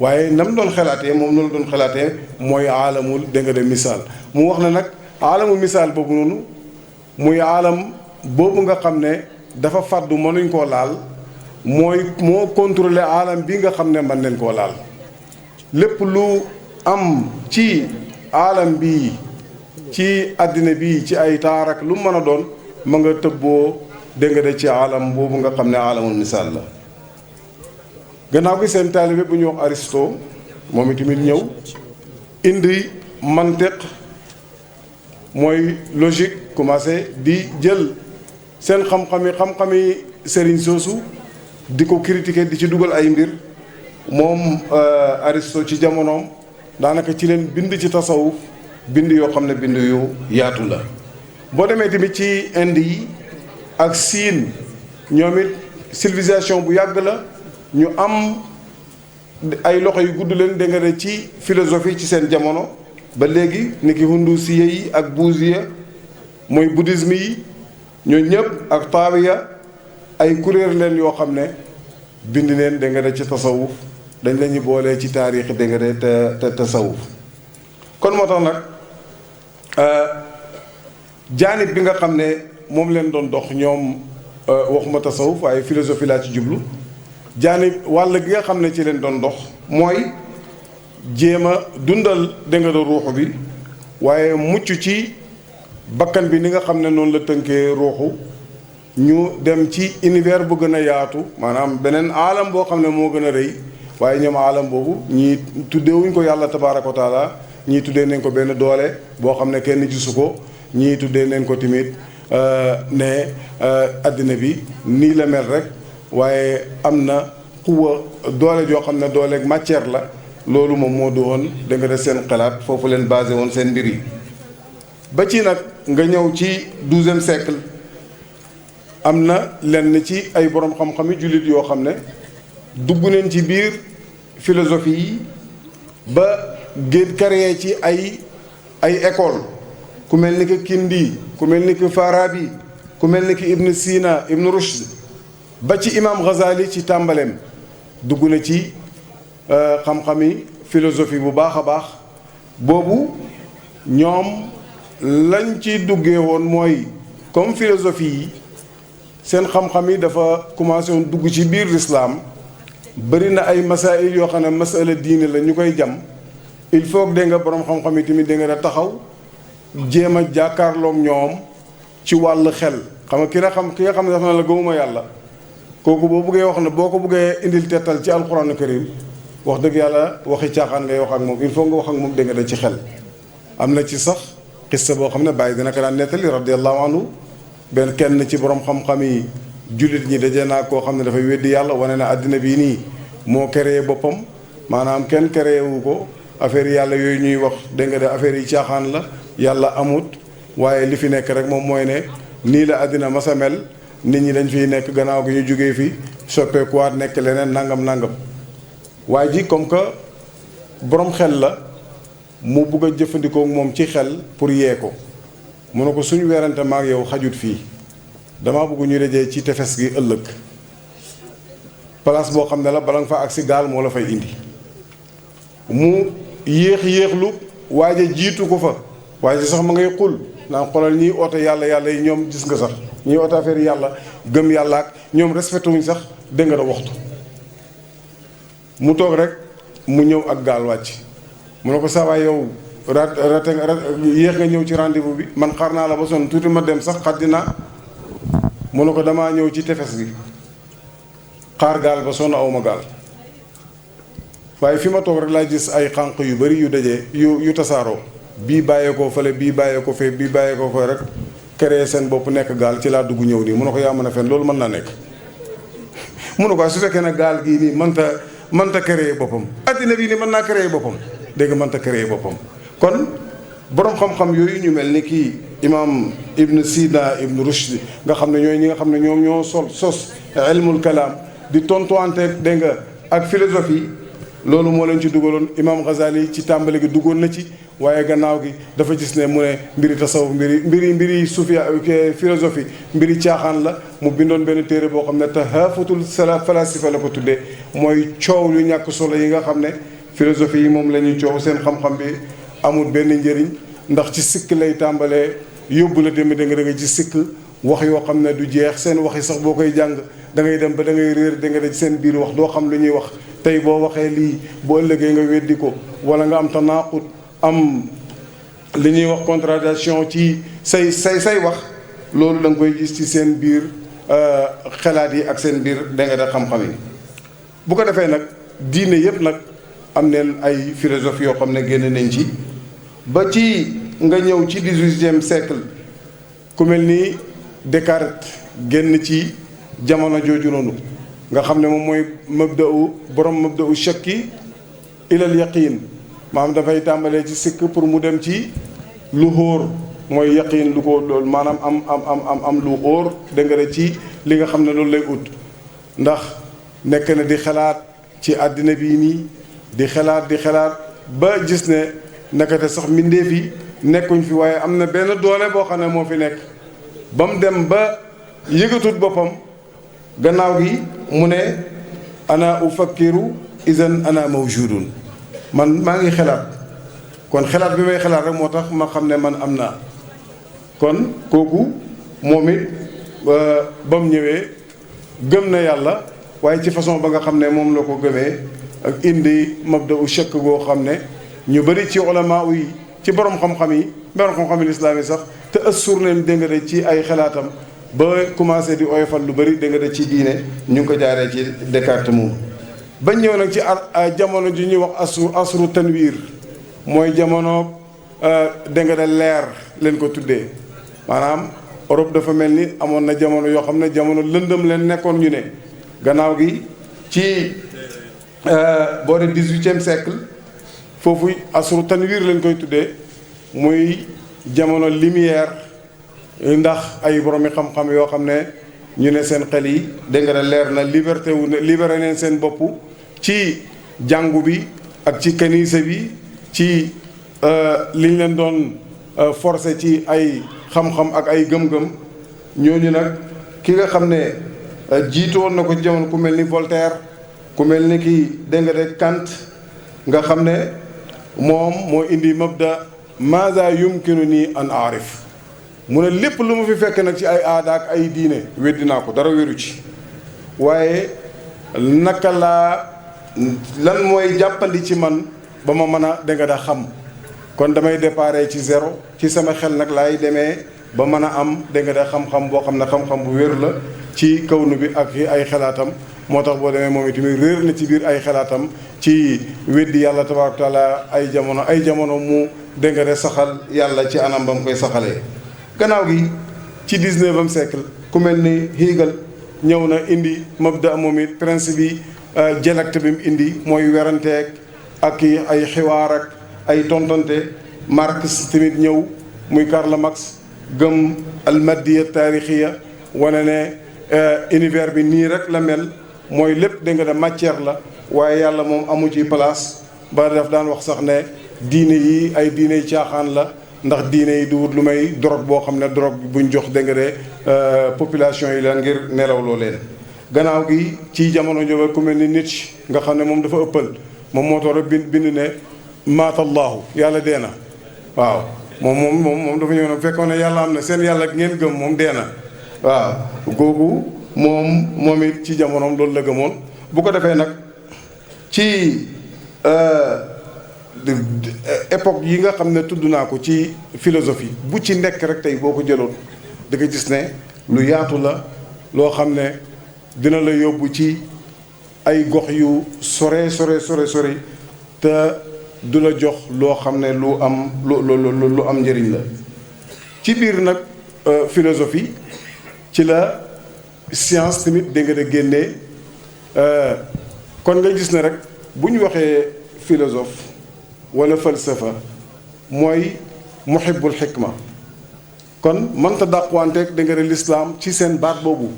S4: waaye nam doon xalaatee moom noonu doon xalaatee mooy aalamul dégg nga de misaal mu wax ne nag aalamul misaal boobu noonu muy aalam boobu nga xam ne dafa fàddu mënuñ koo laal moo contrôler aalam bi nga xam ne mën nañ koo laal lépp lu am ci aalam bi ci àddina bi ci ay taar ak lu mën a doon ma nga tëbboo dégg nga de ci aalam boobu nga xam ne aalamul misaal la gannaaw gi seen taalibe bu ñuy wax Aristote moom itamit ñëw indi mantiq mooy logique commencé di jël seen xam-xami sëriñ soosu di ko critiquer di ci dugal ay mbir moom Aristote ci jamonoom daanaka ci leen bind ci tasawuf bind yoo xam ne bind yu yaatu la boo demee tamit ci Inde yi ak Siin ñoom it civilisation bu yàgg la ñu am ay loxo yu gudd leen dégg nga de ci philosophie ci seen jamono ba léegi ni ki hundusiya yi ak buuziya mooy bouddhisme yi ñoo ñëpp ak taawiya ay kuréel leen yoo xam ne bind leen dégg nga de ci tasawuf dañ la ñu boolee ci taarix dégg nga de te tasawuf kon moo tax nag jaanib bi nga xam ne moom leen doon dox ñoom waxuma tasawuf waaye philosophie laa ci jublu jaanib wàll gi nga xam ne ci leen doon dox mooy jéem a dundal dégg nga de ruuxu bi waaye mucc ci bakkan bi ni nga xam ne noonu la tënkee ruuxu ñu dem ci univers bu gën a yaatu maanaam beneen aalam boo xam ne moo gën a rëy waaye ñoom aalam boobu ñii tuddeewuñ ko yàlla tabaaraka wa taala ñii tuddee nañ ko benn doole boo xam ne kenn gisu ko ñii tuddee nañ ko tamit ne addina bi nii la mel rek waaye am na xuwa doole joo xam ne dooleeg matière la loolu moom moo du woon da nga def seen xalaat foofu leen basé woon seen mbir yi ba ci nag nga ñëw ci 12e siècle am na lenn ci ay borom xam-xami jullit yoo xam ne dugg nañ ci biir philosophie yi ba géej créé ci ay école ku mel ni ki Kindi ku mel ni ki Farabi ku mel ni ki Ibn Sina Ibn Rushd ba ci imam Ghazali ci tàmbaleem dugg na ci xam-xami philosophie bu baax a baax boobu ñoom lañ ci duggee woon mooy comme philosophie yi seen xam-xam yi dafa commencé woon dugg ci biir l'islam bëri na ay masail yoo xam ne masala diine la ñu koy jam il faut que dégg nga borom xam-xam yi tamit dégg nga taxaw jéem a jàkkaarloog ñoom ci wàll xel xam nga ki nga xam ne dafa na la gëmuma yàlla kooku boo buggee wax ne boo ko buggee indil tettal ci alxuraanu karim wax dëgg yàlla waxi caaxaan ngay wax ak moom il faut nga wax ak moom dégg nga da ci xel. am na ci sax xissa boo xam ne bàyyi dina ko daan nettali radiyallahu anhu benn kenn ci borom xam-xam yi jullit ñi daje naa koo xam ne dafay weddi yàlla wane na àddina bii nii moo créé boppam maanaam kenn créé wu ko affaire yàlla yooyu ñuy wax dégg nga de affaire yi caaxaan la yàlla amut waaye li fi nekk rek moom mooy ne nii la àddina masa mel nit ñi dañ fiy nekk gannaaw gi ñu jógee fi soppeekuwaat nekk leneen nangam nangam waaye ji comme que borom xel la mu bugg a jëfandikoo moom ci xel pour yee ko mu ne ko suñu weerante maag yow xajut fii dama bëgg ñu dajee ci tefes gi ëllëg place boo xam ne la bala nga fa agsi gaal moo la fay indi mu yéexlu waaye jiitu ko fa waaye sax ma ngay xul naan xoolal ñiy oote yàlla yi ñoom gis nga sax ñiy oote affaire yàlla gëm yàlla ak ñoom respecté wuñ sax dégg nga da waxtu mu toog rek mu ñëw ak gaal wàcc mu ne ko saa waay yow rate yéex nga ñëw ci rendez-vous bi man xaar naa la ba sonn tuuti ma dem sax xaddi naa mu ne ko damaa ñëw ci tefes gi xaar gaal ba sonn awma gaal waaye fi ma toog rek laa gis ay xànq yu bari yu dajee yu tasaaroo bii bàyyeekoo fële bii bàyyeekoo fee bii bàyyeekoo fee rek créé seen bopp nekk gaal ci laa dugg ñëw nii mu ne ko yaa mën a fen loolu mën naa nekk mu ne ko su fekkee ne gaal gii nii mënta créé boppam addina bii nii mën naa créé boppam dégg mënta créé boppam kon borom xam-xam yooyu ñu mel ni kii imam ibn Sina ibn Rushd nga xam ne ñooy ñi nga xam ne ñoom ñoo sos ilmul kalaam di tontuwante dégg nga ak philosophie loolu moo leen ci dugaloon imam Ghazali ci tàmbali gi duggoon na ci waaye gannaaw gi dafa gis ne mu ne mbiri tasawuf mbiri sufia philosophie mbiri caaxaan la mu bindoon benn téere boo xam ne tahaafutul falasifa la ko tuddee mooy coow lu ñàkk solo yi nga xam ne philosophie yi moom la ñuy coow seen xam-xam bi amul benn njëriñ ndax ci sikk lay tàmbalee yóbbu la dem da nga ci sikk wax yoo xam ne du jeex seen wax yi sax boo koy jàng da ngay dem ba da ngay réer da nga de seen biir wax doo xam lu ñuy wax tey boo waxee lii bu ëllëgee nga weddi ko wala nga am tanaaqud am li ñuy wax contradiction ci say wax loolu da nga koy gis ci seen biir xalaat yi ak seen biir da nga da xam-xam yi bu ko defee nag diine yépp nag am neen ay philosophe yoo xam ne génn nañ ci ba ci nga ñëw ci 18e siècle ku mel ni Descartes génn ci jamono jooju noonu nga xam ne moom mooy borom mabda'u shakki ilal yaqiin maanaam dafay tàmbalee ci sikk pour mu dem ci lu xóor mooy yaqiin lu ko loolu maanaam am lu xóor dégg nga ci li nga xam ne loolu lay ut ndax nekk na di xalaat ci àddina bii nii di xalaat ba gis ne nekkate sax mbindeef yi nekkuñ fi waaye am na benn doole boo xam ne moo fi nekk ba mu dem ba yëgatut boppam gannaaw gi mu ne ana ufakkiru idan ana mawjudun man maa ngi xalaat kon xalaat bi may xalaat rek moo tax ma xam ne man am naa kon kooku moom it ba mu ñëwee gëm na yàlla waaye ci façon ba nga xam ne moom la ko gëmee ak indi mabda'u shakk goo xam ne ñu bëri ci ulama yi ci borom xam-xam yi lislaam yi sax te assur leen dégg nga de ci ay xalaatam ba commencé di oyofal lu bëri dégg nga de ci diine ñu ngi ko jaaree ci Descartes moom ba ñëw nag ci jamono ji ñuy wax asru tanwiir mooy jamono dégg nga de leer leen ko tuddee maanaam Europe dafa mel ni amoon na jamono yoo xam ne jamono lëndëm leen nekkoon ñu ne gannaaw gi ci boo de 18e siècle foofu asru tanwiir lañ koy tuddee muy jamono lumière ndax ay boromi xam-xam yoo xam ne ñu ne seen xel yi dégg nga leer na libéré neen seen bopp ci jàngu bi ak ci kanisa bi ci liñ leen doon forcé ci ay xam-xam ak ay gëm-gëm ñooñu nag ki nga xam ne jiitu woon na ko ci jamono ku mel ni Voltaire ku mel ni kii dégg nga de Kant nga xam ne moom moo indi mabda maza yumkinu nii an aarif mu ne lépp lu ma fi fekk nag ci ay aada ak ay diine weddi naa ko dara wéru ci waaye naka laa lan mooy jàppandi ci man ba ma mën a dégg nga da xam kon damay déparé ci zéro ci sama xel nag laay demee ba mën a am dégg nga da xam-xam boo xam ne xam-xam bu wér la ci kawnu bi ak ay xalaatam moo tax boo demee moom itamit réer na ci biir ay xalaatam ci weddi yàlla tabaaraka taala ay jamono mu dégg nga de saxal yàlla ci anam ba mu koy saxalee. gannaaw gi ci 19e siècle ku mel ni Hegel ñëw na indi mabda moom it principe bi dialecte bi mu indi mooy weranteeg ak ay xiwaar ak ay tontante. Marx tamit ñëw muy Karl Marx gëm almaddiya taarixiya wane ne univers bi nii rek la mel mooy lépp dégg nga de matière la waaye yàlla moom amu ci place ba daf daan wax sax ne diine yi ay diine yi caaxaan la ndax diine yi du wut lu may drogue boo xam ne drogue buñ jox dégg nga de population yi la ngir nelawloo leen. gannaaw gi ci jamono jooju ku mel ni Nietzsche nga xam ne moom dafa ëppal moom moo tax bind ne maatallaahu yàlla dee na. waaw moom dafa ñëw nag fekkoon ne yàlla am na seen yàlla ngeen gëm moom dee na waaw googu moom it ci jamonoom loolu la gëmoon bu ko defee nag ci époque yi nga xam ne tudd naa ko ci philosophie bu ci nekk rek tey boo ko jëloon da nga gis ne lu yaatu la loo xam ne dina la yóbbu ci ay gox yu sore te du la jox loo xam ne lu am njëriñ la ci biir nag philosophie ci la science tamit dégg nga de génnee kon nga gis ne rek bu ñu waxee philosophe wala falsafa mooy muhibbul xikma kon mënta dàqwanteeg dégg nga de lislaam ci seen baat boobu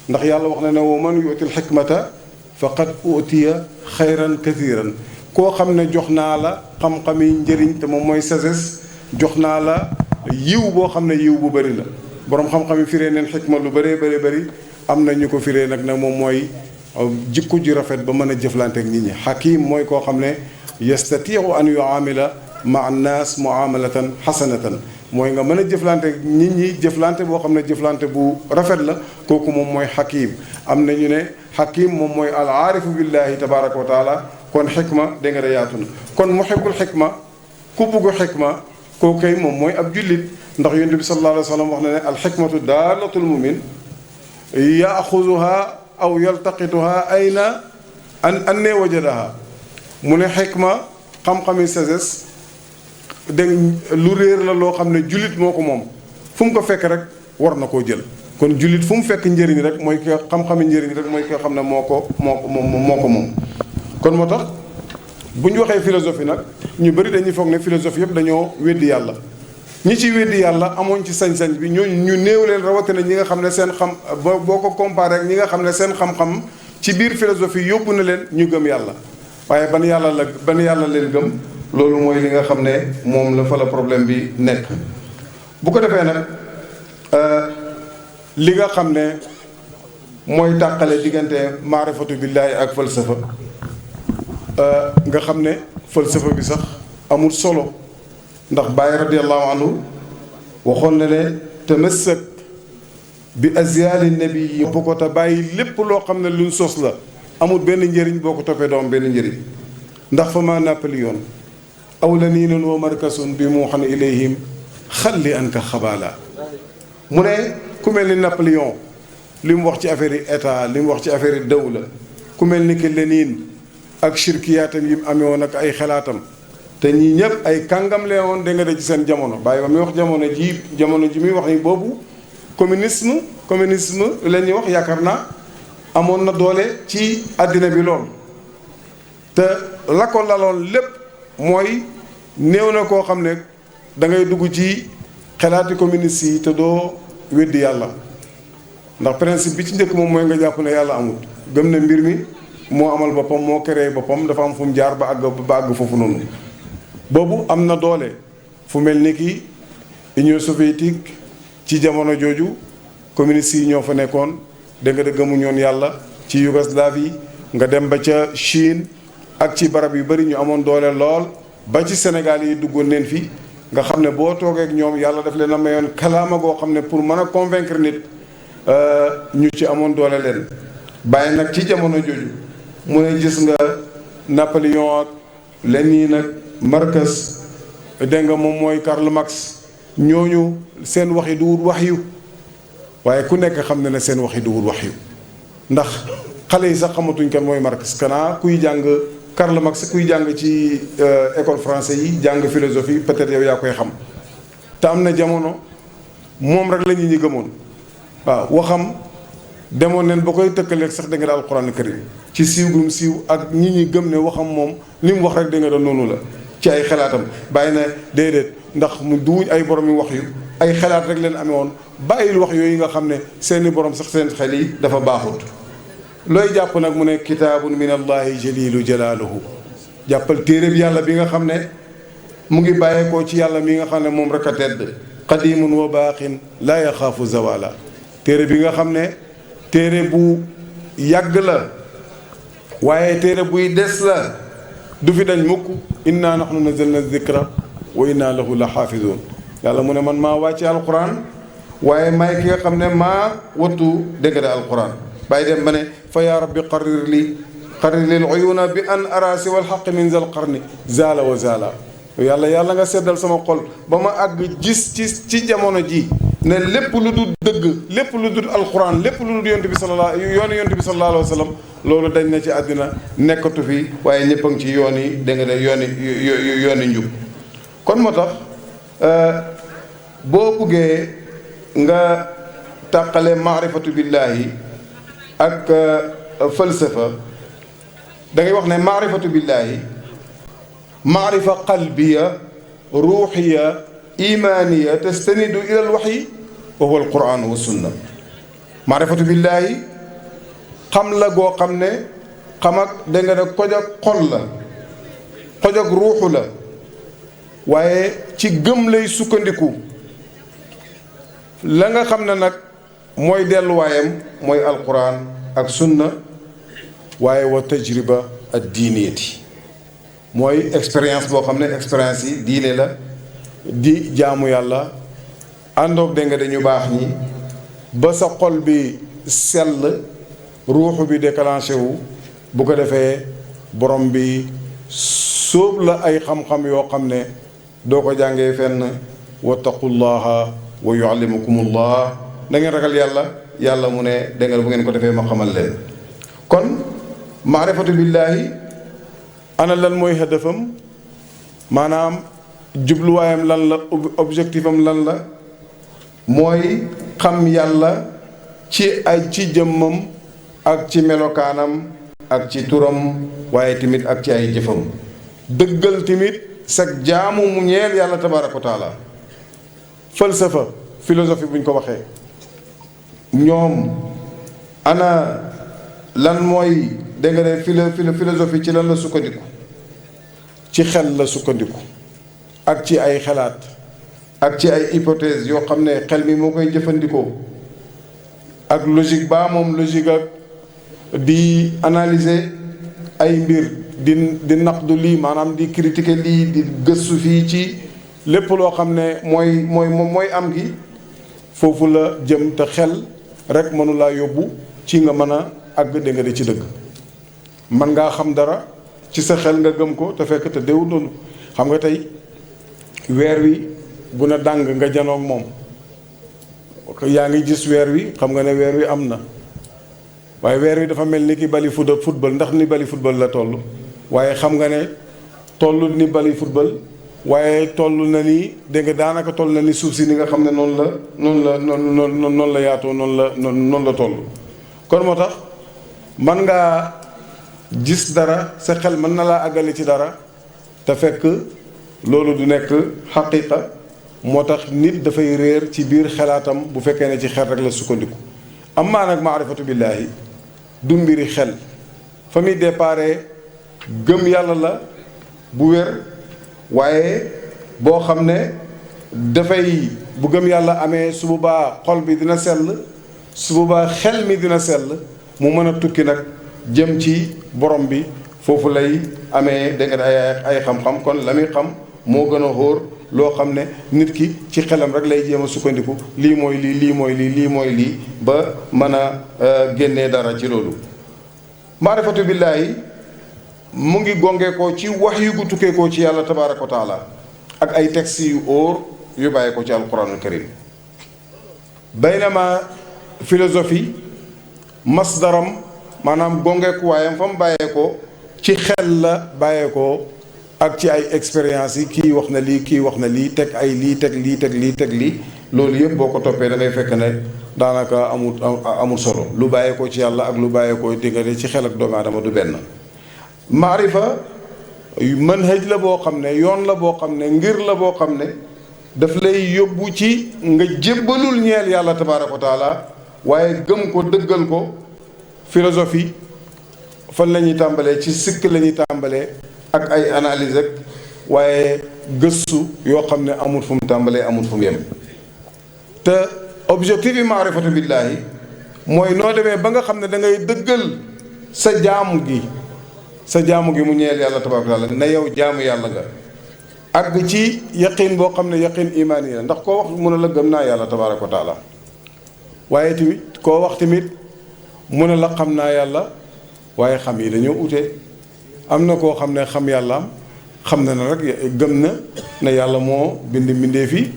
S4: ndax yàlla wax na ne wa man yu'til xikmata faqad utiya xayran kathiran koo xam ne jox naa la xam-xami njëriñ te moom mooy sagesse jox naa la yiw boo xam ne yiw bu bëri la boroom xam-xam yi firee neen xikma lu bëree bëri am na ñu ko firee nag moom mooy jikko ji rafet ba mën a jëflante ak nit ñi xakim mooy koo xam ne yastatiu an yuamila ma annaas muamalatan xasanatan mooy nga mën a jëflante ak nit ñi jëflante boo xam ne jëflante bu rafet la kooku moom mooy xakim am na ñu ne xakim moom mooy al aarifu billahi tabaraka wa taala kon xikma dégg nga de yaatu na kon muhibbul xikma ku bugg xikma koo kay moom mooy ab jullit ndax yonent bi sallallahu alayhi wa sallam wax na ne alxikmatu daalatul mumin yaaxuduha aw yaltaqituha ayna an wajadaha mu ne xikma xam-xami sagesse dégg lu réer la loo xam ne jullit moo ko moom fu mu ko fekk rek war na koo jël kon jullit fu mu fekk njëriñ rek mooy ki xam-xami njëriñ rek mooy ki nga xam ne moo ko moom kon moo tax bu ñu waxee philosophie nag ñu bëri dañuy foog ne philosophie yëpp dañoo weddi yàlla ñi ci weddi yàlla amoon ci sañ-sañ bi ñooñu ñu néew leen rawatina ñi nga xam ne seen xam boo ko comparé ak ñi nga xam ne seen xam-xam ci biir philosophie yóbbu na leen ñu gëm yàlla waaye ban yàlla leen gëm loolu mooy li nga xam ne moom la fa la problème bi nekk. bu ko defee nag li nga xam ne mooy tàqale diggante maarifatu billaahi ak falsafa nga xam ne falsafa bi sax amul solo ndax Baay radiyallahu anhu waxoon na ne tamassak bi azyaali nabi yi bu ko te bàyyi lépp loo xam ne luñ sos la amul benn njëriñ boo ko toppee doom benn njëriñ ndax fa ma Napoléon aw la nii noonu wa markasun bi mu xam ne ilayhim xalli anka xabaala mu ne ku mel ni Napoléon li mu wax ci affaire yi état li mu wax ci affaire yi dawla ku mel ni ki Lénine ak shirkiyaatam yi mu amee woon ak ay xalaatam te ñii ñëpp ay kàngam lee woon da nga de ci seen jamono bàyyi ba muy wax jamono ji muy wax ni boobu communisme la ñuy wax yaakaar naa amoon na doole ci àddina bi lool te la ko laloon lépp mooy néew na koo xam ne da ngay dugg ci xalaati communiste yi te doo weddi yàlla ndax principe bi ci njëkk moom mooy nga jàpp ne yàlla amul gëm ne mbir mi moo amal boppam moo créé boppam dafa am fu mu jaar ba àgg foofu noonu boobu am na doole fu mel ni ki Union soviétique ci jamono jooju communistes yi ñoo fa nekkoon dégg nga gëmu ñoon yàlla ci Yougoslavie nga dem ba ca Chine ak ci barab yu bëri ñu amoon doole lool ba ci Sénégal yi duggoon neen fi nga xam ne boo toogee ak ñoom yàlla daf leen a mayoon kalaama goo xam ne pour mën a convaincre nit ñu ci amoon doole leen bàyyi nag ci jamono jooju mu ne gis nga Napoléon ak Lénine ak Marx dégg nga moom mooy Karl Marx ñooñu seen wax yi du wut wax yu waaye ku nekk xam na ne seen wax yi du wut wax yu ndax xale yi sax xamatuñ kan mooy Marx kanaa kuy jàng Karl Marx kuy jàng ci école français yi jàng philosophie peut-être yow yaa koy xam te am na jamono moom rek la ñi gëmoon waaw waxam demoon neen ba koy tëkkaleeg sax da nga daal alquran karim ci siiw gum siiw ak ñi gëm ne waxam moom li mu wax rek da nga doon noonu la ci ay xalaatam bàyyi na déedéet ndax mu duwuñ ay borom yu wax yu ay xalaat rek leen amee woon bàyyil wax yooyu nga xam ne seeni borom sax seen xel yi dafa baaxut looy jàpp nag mu ne kitaabun min allahi jalilu jalaaluhu jàppal téeréb yàlla bi nga xam ne mu ngi bàyyeekoo ci yàlla mi nga xam ne moom rek a tedd qadimun wa baaqin laa yaxaafu zawala téere bi nga xam ne téere bu yàgg la waaye téere buy des la du fi dañ mukk inna nahnu nazalna zikra wa inna lahu la xaafizoon yàlla mu ne man maa wàcce alquran waaye may ki nga xam ne maa wattu dégg de alquran bàyyi dem ba ne fa yaa rabbi qarrir lil uyuna bi an arasi wal xaq min zal qarni zaala wa zaala yàlla nga seddal sama xol ba ma àgg gis ci jamono ji ne lépp lu dul dëgg lépp lu dul alquran lépp lu dul yonent bi sallallahu alayhi wa sallam loolu dañ na ci àddina nekkatu fi waaye ñëpp a ngi ci yoon yi dégg nga de yooni njub kon moo tax boo buggee nga tàqale maarifatu billahi ak falsafa da ngay wax ne maarifatu billahi maarifa qalbiya ruuxiya imaniya tastanidu ila alwaxyi wa huwa alquran wa sunna maarifatu billahi xam la goo xam ne xam ak da nga ne koj ak xol la xoj ak ruuxu la waaye ci gëm lay sukkandiku la nga xam ne nag mooy delluwaayam mooy alquran ak sunna waaye wa tajriba ak diiniyati mooy expérience boo xam ne expérience yi diine la di jaamu yàlla àndoog dégg nga dañu baax ñi ba sa xol bi sell ruuxu bi déclenché wu bu ko defee borom bi sóob la ay xam-xam yoo xam ne doo ko jàngee fenn wattaqullaha wa yuallimukumullah da ngeen ragal yàlla mu ne dégg nga bu ngeen ko defee ma xamal leen kon maarifatu billaahi ana lan mooy hadafam maanaam jubluwaayam lan la objectif am lan la mooy xam yàlla ci jëmmam ak ci melokaanam ak ci turam waaye tamit ak ci ay jëfam dëggal tamit sag jaamu mu ñeel yàlla tabaaraka wa taala falsafa philosophie bu ñu ko waxee ñoom ana lan mooy dégg nga ne philosophie ci lan la sukkandiku ci xel la sukkandiku ak ci ay xalaat ak ci ay hypothèse yoo xam ne xel mi moo koy jëfandikoo ak logique baa moom logique ak di analyser ay mbir di naqdu lii maanaam di critiquer lii di gëstu fii ci lépp loo xam ne mooy am gi foofu la jëm te xel rek mënu laa yóbbu ci nga mën a àgg dégg nga de ci dëgg man ngaa xam dara ci sa xel nga gëm ko te fekk te déwul noonu xam nga tey weer wi bu na dàng nga janoog moom yaa ngi gis weer wi xam nga ne weer wi am na waaye weer wi dafa mel ni ki bali football ndax ni bali football la toll waaye xam nga ne toll ni bali football waaye toll na ni dégg nga daanaka toll na ni suuf si ni nga xam ne noonu la yaatoo noonu la toll kon moo tax man ngaa gis dara sa xel mën na laa àggale ci dara te fekk loolu du nekk xaqiqa moo tax nit dafay réer ci biir xelaatam bu fekkee ne ci xel rek la sukkandiku amaa nag maarifatu billaahi du mbiri xel fa muy déparé gëm yàlla la bu wér waaye boo xam ne dafay bu gëm yàlla amee su boobaa xol bi dina sell su boobaa xel mi dina sell mu mën a tukki nag jëm ci borom bi foofu lay amee dégg nga ay xam-xam kon la muy xam moo gën a xóor loo xam ne nit ki ci xelam rek lay jéem a sukkandiku lii mooy lii ba mën a génnee dara ci loolu maarifatu billaahi mu ngi gongee ko ci wax yu gu tukkee ko ci yàlla tabaaraka wa taala ak ay textes yu óor yu bàyyi ko ci alquranul karim baynama philosophie masdaram maanaam gongeekuwaayam fa mu bàyyeekoo ci xel la bàyyeekoo ak ci ay expérience yi kii wax na lii kii wax na lii teg ay lii teg lii teg lii teg lii loolu yëpp boo ko toppee da ngay fekk ne daanaka amul solo lu bàyyeekoo ci yàlla ak lu bàyyeekoo diggante ci xel ak doomu aadama du benn. maarifa manhaj la boo xam ne yoon la boo xam ne ngir la boo xam ne daf lay yóbbu ci nga jébbalul ñeel yàlla tabaaraka wa taala waaye gëm ko dëggal ko. philosophie fan la ñuy tàmbalee ci sikk la ñuy tàmbalee ak ay analyse rek waaye gëstu yoo xam ne amul fu mu tàmbalee amul fu mu yem te objectif yi maarifatu billaahi mooy noo demee ba nga xam ne da ngay dëggal sa jaamu gi mu ñeel yàlla tabaaraka wa taala ne yow jaamu yàlla nga àgg ci yaqin boo xam ne yaqin imaani la ndax koo wax mun a la gëm naa yàlla tabaaraka wa taala waaye tamit koo wax tamit mu ne la xam naa yàlla waaye xam yi dañoo ute am na koo xam ne xam yàllaam xam na ne rek gëm na ne yàlla moo bind mbindee fi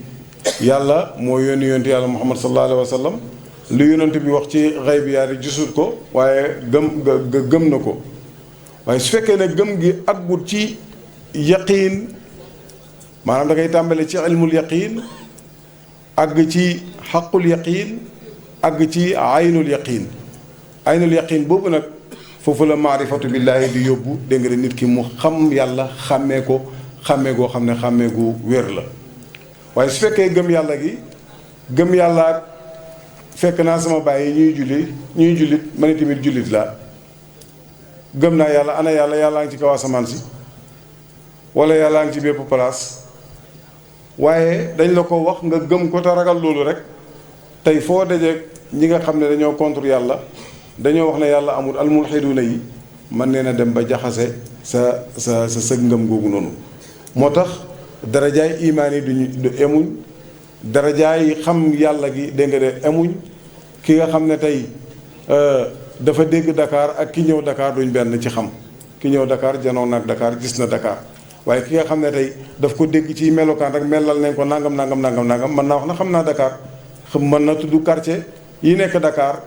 S4: yàlla moo yónni yonent yàlla muhammad sallallahu alayhi wa sallam lu yonent bi wax ci xëy bi yaa di gisul ko waaye gëm na ko waaye su fekkee ne gëm gi aggut ci yaqiin maanaam da ngay tàmbale ci ilmul yaqiin àgg ci xaqul yaqiin àgg ci aynul yaqiin aynul yaqin boobu nag foofu la maarifatu billaahi di yóbbu dégg nga nit ki mu xam yàlla xàmmee ko xàmmee goo xam ne xàmmee gu wér la waaye su fekkee gëm yàlla gi gëm yàlla fekk naa sama bàyyi ñuy jullit ma ne tamit jullit laa gëm naa yàlla ana yàllaa ngi ci kaw asamaan si wala yàllaa ngi ci bépp place waaye dañ la ko wax nga gëm ko te ragal loolu rek tey foo dajeeg ñi nga xam ne dañoo contre yàlla dañoo wax ne yàlla amul almulxiduuna yi man nee na dem ba jaxase sa sëg ngëm googu noonu moo tax darajaay imaan yi du emuñ darajaay xam yàlla gi dégg nga de emuñ ki nga xam ne tey dafa dégg Dakar ak ki ñëw Dakar duñ benn ci xam ki ñëw Dakar janoon nag Dakar gis na Dakar waaye ki nga xam ne tey daf ko dégg ci melokaan rek melal nañ ko nangam mën naa wax na xam naa Dakar mën na tudd quartier yi nekk Dakar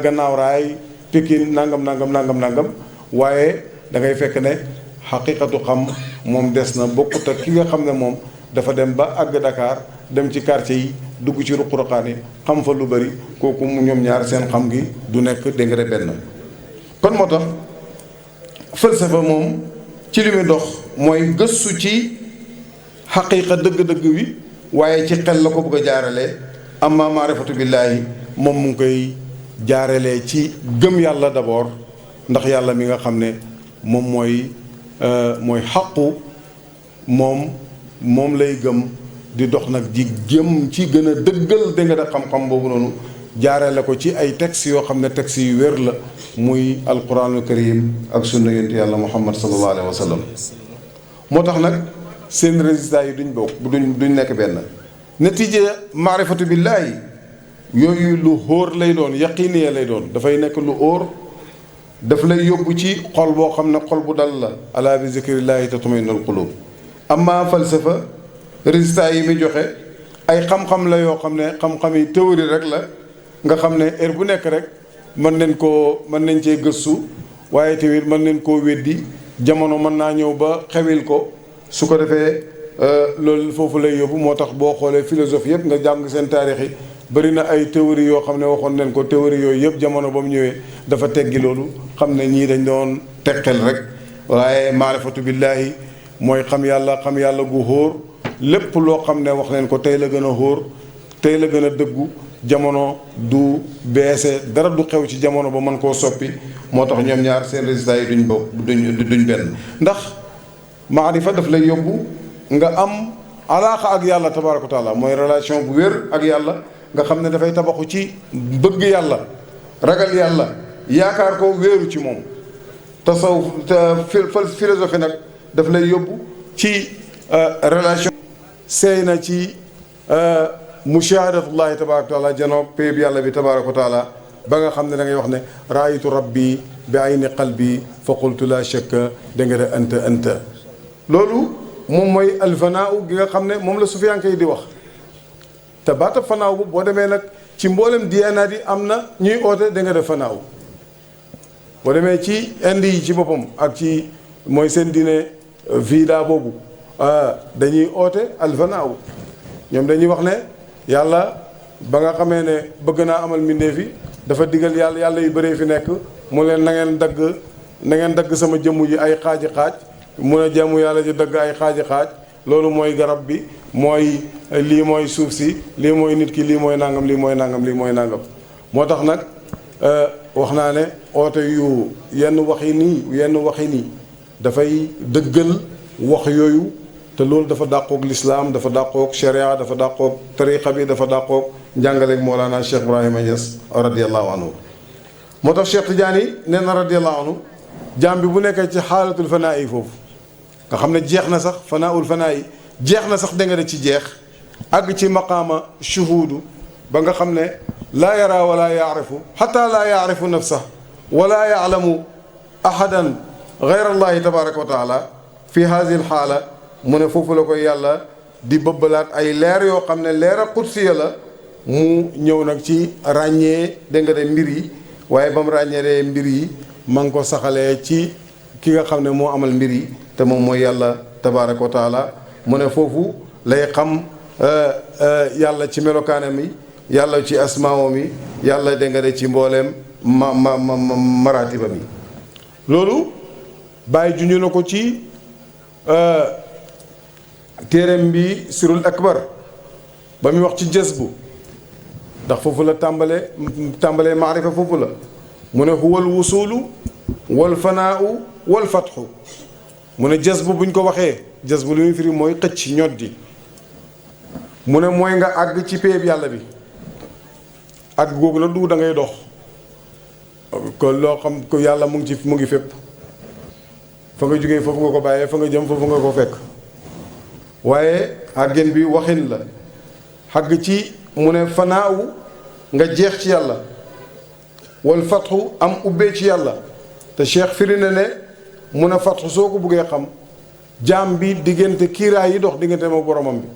S4: gannaaw raay Pikine nangam waaye da ngay fekk ne xaqiqatu xam moom des na bokkut ak ki nga xam ne moom dafa dem ba àgg Dakar dem ci quartier yi dugg ci ruq-ruqaan yi xam fa lu bari kooku ñoom ñaar seen xam gi du nekk dégg nga benn. kon moo tax falsafa moom ci li muy dox mooy gëstu ci xaqiqa dëgg-dëgg wi waaye ci xel la ko bëgg a jaaralee amma maarifatu billaahi moom mu ngi koy jaarelee ci gëm yàlla d'abord ndax yàlla mi nga xam ne moom mooy xaqu moom lay gëm di dox nag di jëm ci gën a dëggal da nga da xam-xam boobu noonu jaarale ko ci ay textes yoo xam ne textes yu wér la muy alquranul karim ak sunna yonent yàlla muhammad sallallahu alayhi wa sallam moo tax nag seen résultats yi duñ nekk benn natiija maarifatu billaahi yooyu lu xóor lay doon yaqiiniya lay doon dafay nekk lu óor daf lay yóbbu ci xol boo xam ne xol bu dal la ala bi zikrillaahi tatma'innul quluub amma falsafa résultats yi muy joxe ay xam-xam la yoo xam ne xam-xam yi théorie rek la nga xam ne heure bu nekk rek mën nañ cee gëstu waaye tamit mën nañ koo weddi jamono mën naa ñëw ba xewil ko su ko defee loolu foofu lay yóbbu moo tax boo xoolee philosophie yëpp nga jàng seen taarix yi bëri na ay théorie yoo xam ne waxoon nañ ko théorie yooyu yëpp jamono ba mu ñëwee dafa teggi loolu xam ne ñii dañ doon teqel rek waaye maarifatu billaahi mooy xam yàlla gu xóor lépp loo xam ne wax nañ ko tey la gën a xóor tey la gën a dëggu jamono du beese dara du xew ci jamono ba mën koo soppi moo tax ñoom ñaar seen résultats yi duñ benn ndax maarifa daf lay yóbbu nga am alaaqa ak yàlla tabaaraka wa taala mooy relation bu wér ak yàlla nga xam ne dafay tabaxu ci bëgg yàlla ragal yàlla yaakaar ko wéeru ci moom tasawuf philosophie nag daf lay yóbbu ci relation seey na ci mushahadatullahi tabaaraka wa taala janoo péeb yàlla bi tabaaraka wa taala ba nga xam ne da ngay wax ne raaytu rabbi bi ayni qalbi fa qultu la shakka da nga de anta loolu moom mooy alfanaaw gi nga xam ne moom la sufiyanke yi di wax te baata fanaaw bu boo demee nag ci mboolem diyaanaat yi am na ñuy oote da nga def fanaaw boo demee ci indi yi ci boppam ak ci mooy seen diine vida boobu dañuy oote alfanaaw ñoom dañuy wax ne yàlla ba nga xamee ne bëgg naa amal mbindeef yi dafa digal yàlla yu bëree fi nekk mu leen na ngeen dagg sama jëmm ji ay xaaji xaaj mun a jëmm yàlla ji dagg ay xaaji xaaj loolu mooy garab bi mooy lii mooy suuf si lii mooy nit ki lii mooy nangam lii mooy nangam lii mooy nangam moo tax nag wax naa ne oote yu yenn wax yi nii dafay dëggal wax yooyu te loolu dafa dàqoog lislaam dafa dàqoog sharia dafa dàqoog tariqa bi dafa dàqoog njàngaleeg Mawlana Cheikh Ibrahima Niass radiallahu anhu moo tax Cheikh Tidiane nee na radiallahu anhu jaam bi bu nekkee ci xaalatul fanaa yi foofu nga xam ne jeex na sax fanaaul fanaa yi jeex na sax da nga de ci jeex àgg ci maqaama shuhuudu ba nga xam ne laa yara wala yaarifu xata laa yaarifu nafsa wala yaalamu ahadan gayra allahi tabaraka wa taala fi hadihi l xaala mu ne foofu la koy yàlla di bëbbalaat ay leer yoo xam ne leer a qudsiya la mu ñëw nag ci ràññee dégg nga de mbir yi waaye ba mu ràññee mbir yi ma ngi ko saxalee ci ki nga xam ne moo amal mbir yi te moom mooy yàlla tabaraka wa taala mu ne foofu lay xam yàlla ci melokaanam yi yàlla ci asmaawam yi yàlla dégg nga de ci mbooleem maratibam yi loolu bàyyi junju na ko ci téereem bi sirul akbar ba muy wax ci jazbu ndax foofu la tàmbalee maarifa foofu la mu ne huwal wusulu wal fanaau wal fatxu mu ne jazbu buñ ko waxee jazbu li muy firi mooy xëcc ñoddi mu ne mooy nga àgg ci péeb yàlla bi àgg googu la du da ngay dox ko loo xam ko yàlla mu ngi fépp fa nga jógee foofu nga ko bàyyee fa nga jëm foofu nga ko fekk waaye àggeen bi waxin la xagg ci mu ne fanaawu nga jeex ci yàlla wal fatxu am ubbee ci yàlla te cheikh firi na ne mu ne fatxu soo ko buggee xam jaam bi diggante kiiraay yi dox diggante ma boromam bi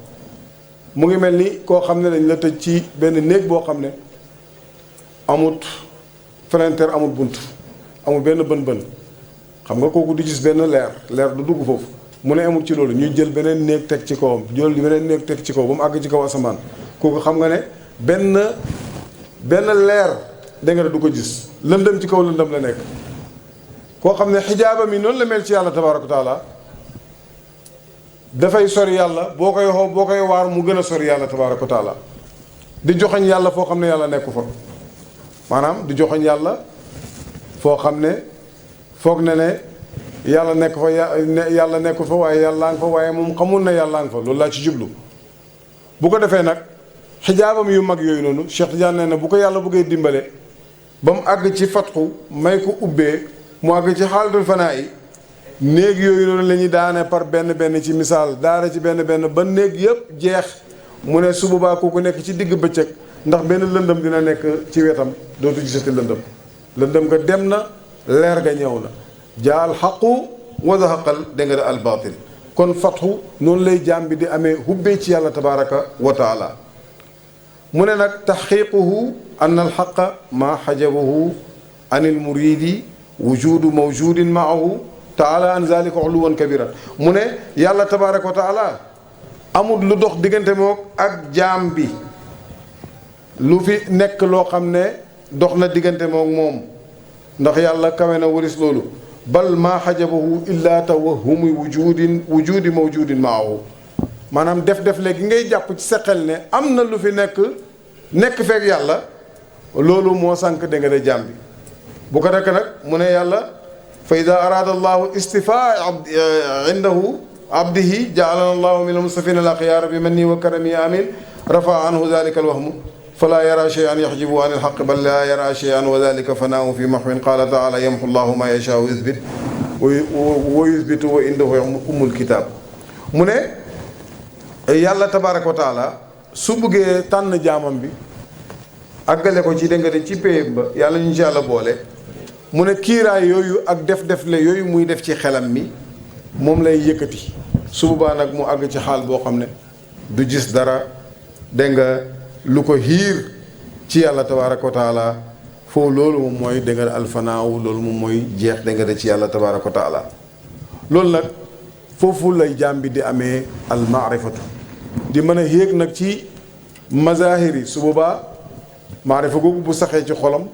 S4: mu ngi mel ni koo xam ne dañ la tëj ci benn néeg boo xam ne amut fenêtre amut bunt amul benn bën xam nga kooku di gis benn leer du dugg foofu mu ne amul ci loolu ñuy jël beneen néeg teg ci kawam jël beneen néeg teg ci kaw ba mu àgg ci kaw asamaan kooku xam nga ne benn leer dégg nga du ko gis lëndëm ci kaw lëndëm la nekk koo xam ne xijaaba mi noonu la mel ci yàlla tabaaraka wa taala dafay sori yàlla boo koy xoo boo koy waar mu gën a sori yàlla tabaaraka wa taala di joxoñ yàlla foo xam ne yàlla nekku fa maanaam di joxoñ yàlla foo xam ne foog ne ne yàlla nekk fa yàlla nekku fa waaye yàllaa nga fa waaye moom xamul ne yàllaa nga fa loolu laa ci jublu bu ko defee nag xijaabam yu mag yooyu noonu Cheikh Tidiane nee na bu ko yàlla bëggee dimbale ba mu àgg ci fatxu may ko ubbee mu àgg ci xaalatul fanaa yi néeg yooyu noonu la ñuy daane par benn ci misaal daara ci benn ba néeg yëpp jeex mu ne su boobaa kooku nekk ci digg bëccëg ndax benn lëndëm dina nekk ci wetam dootu gisati lëndëm nga dem na leer ga ñëw na jaal xaqu wa zahaqal dégg nga al baatil kon fatxu noonu lay jaam bi di amee hubbee ci yàlla tabaraka wa taala mu ne nag taxqiquhu an al xaqa maa xajabahu an il muridi wujudu mawjudin maahu taala an zalika uluwan kabiran mu ne yàlla tabaraka wa taala amul lu dox diggante mook ak jaam bi lu fi nekk loo xam ne dox na diggante mook moom ndax yàlla kawe na waris loolu bal maa xajabahu illa tawahumi wujudi mawjudin maahu maanaam def léegi ngay jàpp ci sa xel ne am na lu fi nekk feek yàlla loolu moo sànq dégg nga de jaam bi bu ko nekk nag mu ne yàlla fa ida arada allahu istifaa indahu abdihi jaalana allahu min almustafina al axyaar bi manni wa karami amin rafa anhu dalika alwahmu fala yara cheyan yaxjibu an ilxaq bal la yara cheyan wa dalika fanaahu fi maxwin qala taala yamxu llahu ma yashaa wa yuthbit wa yuthbitu wa indahu ummul kitaab mu ne yàlla tabaraka wa taala su buggee tànn jaamam bi àggale ko ci dégg nga de ci péyeb ba yàlla ñu ci yàlla boole mu ne kiiraay yooyu ak def le yooyu muy def ci xelam mi moom lay yëkkati su boobaa nag mu àgg ci xaal boo xam ne du gis dara dégg nga lu ko xiir ci yàlla tabaraka wa taala foofu loolu moom mooy dégg nga alfanaaw loolu moom mooy jeex dégg nga ci yàlla tabaaraka wa taala loolu nag foofu lay jaam bi di amee almaarifatu di mën a yéeg nag ci mazahir yi su boobaa maarifa googu bu saxee ci xolam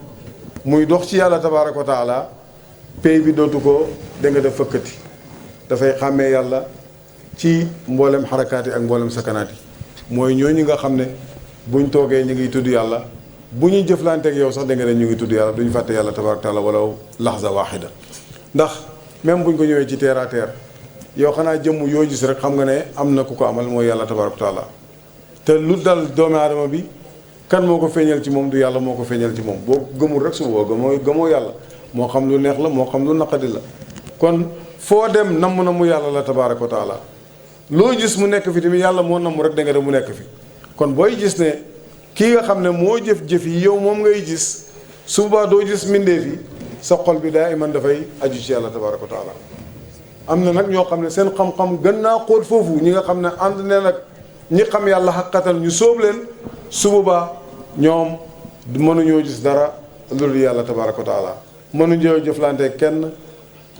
S4: muy dox ci yàlla tabaaraka wa taala pay bi dootu ko dégg nga def fëkkati dafay xàmmee yàlla ci mboolem xarakaat yi ak mboolem sakanaat yi mooy ñooñu nga xam ne buñ toogee ñu ngi tudd yàlla bu ñuy jëflanteeg yow sax dégg nga ne ñu ngi tudd yàlla duñu fàtte yàlla tabaaraka wa taala wala laxza waaxida ndax même buñ ko ñëwee ci terre à terre yow xanaa jëmm yoo gis rek xam nga ne am na ku ko amal mooy yàlla tabaaraka wa taala te lu dal doomu aadama bi kan moo ko feeñal ci moom du yàlla moo ko feeñal ci moom boo gëmul rek su boo gëmoo yàlla moo xam lu neex la moo xam lu naqadi la kon foo dem namm na mu yàlla la tabaaraka wa taala loo gis mu nekk fi tamit yàlla moo namm rek da nga dem mu nekk fi kon booy gis ne kii nga xam ne moo jëf-jëf yi yow moom ngay gis suba doo gis mbindeef yi sa xol bi daa iman dafay aju ci yàlla tabaaraka wa taala am na nag ñoo xam ne seen xam-xam gën naa xóot foofu ñi nga xam ne ànd ne nag ñi xam yàlla xaqatan ñu sóob leen su boobaa ñoom mënuñoo gis dara lu yàlla tabaaraka wa taala mënuñoo jëflante kenn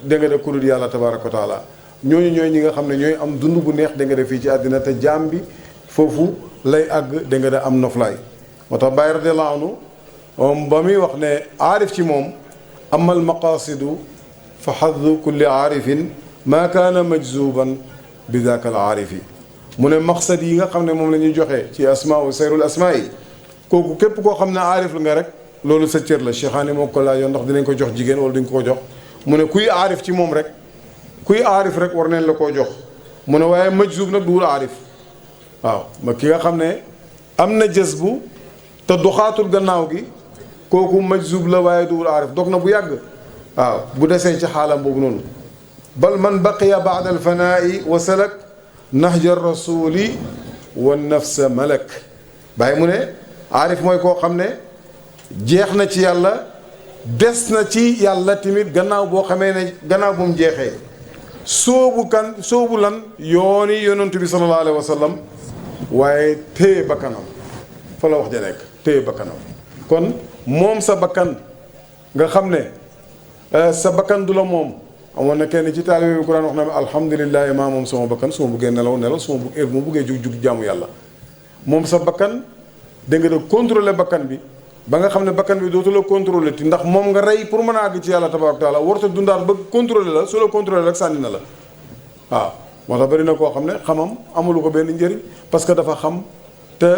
S4: dégg nga de ku dul yàlla tabaaraka wa taala ñooñu ñooy ñi nga xam ne ñooy am dund bu neex dégg nga de fii ci àddina te jaam bi foofu lay àgg dégg nga de am noflaay moo tax Baay radiyallaahu anhu moom ba muy wax ne aarif ci moom amal maqaasidu fa xaddu kulli aarifin maa kaana majzuban bi daaka al aarifi mu ne maqsad yi nga xam ne moom la ñuy joxe ci asmaa sayrul asmaa yi kooku képp koo xam ne aarif la nga rek loolu sa cër la Cheikhaani moo ko laajoon ndax dinañ ko jox jigéen wala duñ ko jox mu ne kuy aarif ci moom rek kuy aarif rek war nañ la koo jox mu ne waaye majzub nag duwul aarif waaw ma ki nga xam ne am na jës bu te doxaatul gannaaw gi kooku majzub la waaye duwul aarif dog na bu yàgg waaw bu desee ci xaalam boobu noonu bal man baqiya baada alfanaa'i wa salak nahja rasuli wa nafsa malak bàyyi mu ne aarif mooy koo xam ne jeex na ci yàlla des na ci yàlla tamit gannaaw boo xamee ne gannaaw bu mu jeexee soobu lan yooni yonantu bi sallallahu alayhi wa sallam waaye téye bakkanam fa la wax ja nekk téye bakkanam kon moom sa bakkan nga xam ne sa bakkan du la moom amoon na kenn ci taalibe bi ku daan wax na alhamdulilahi maa moom sama bakkan su ma buggee nelaw su ma buggee jug jaamu yàlla moom sa bakkan da nga de contrôler bakkan bi ba nga xam ne bakkan bi dootu la contrôler ti ndax moom nga rey pour mën a àgg ci yàlla tabaaraka taala warta dundaat ba contrôler la su la contrôler rek sànni na la waaw moo tax bari na koo xam ne xamam amulu ko benn njëriñ parce que dafa xam te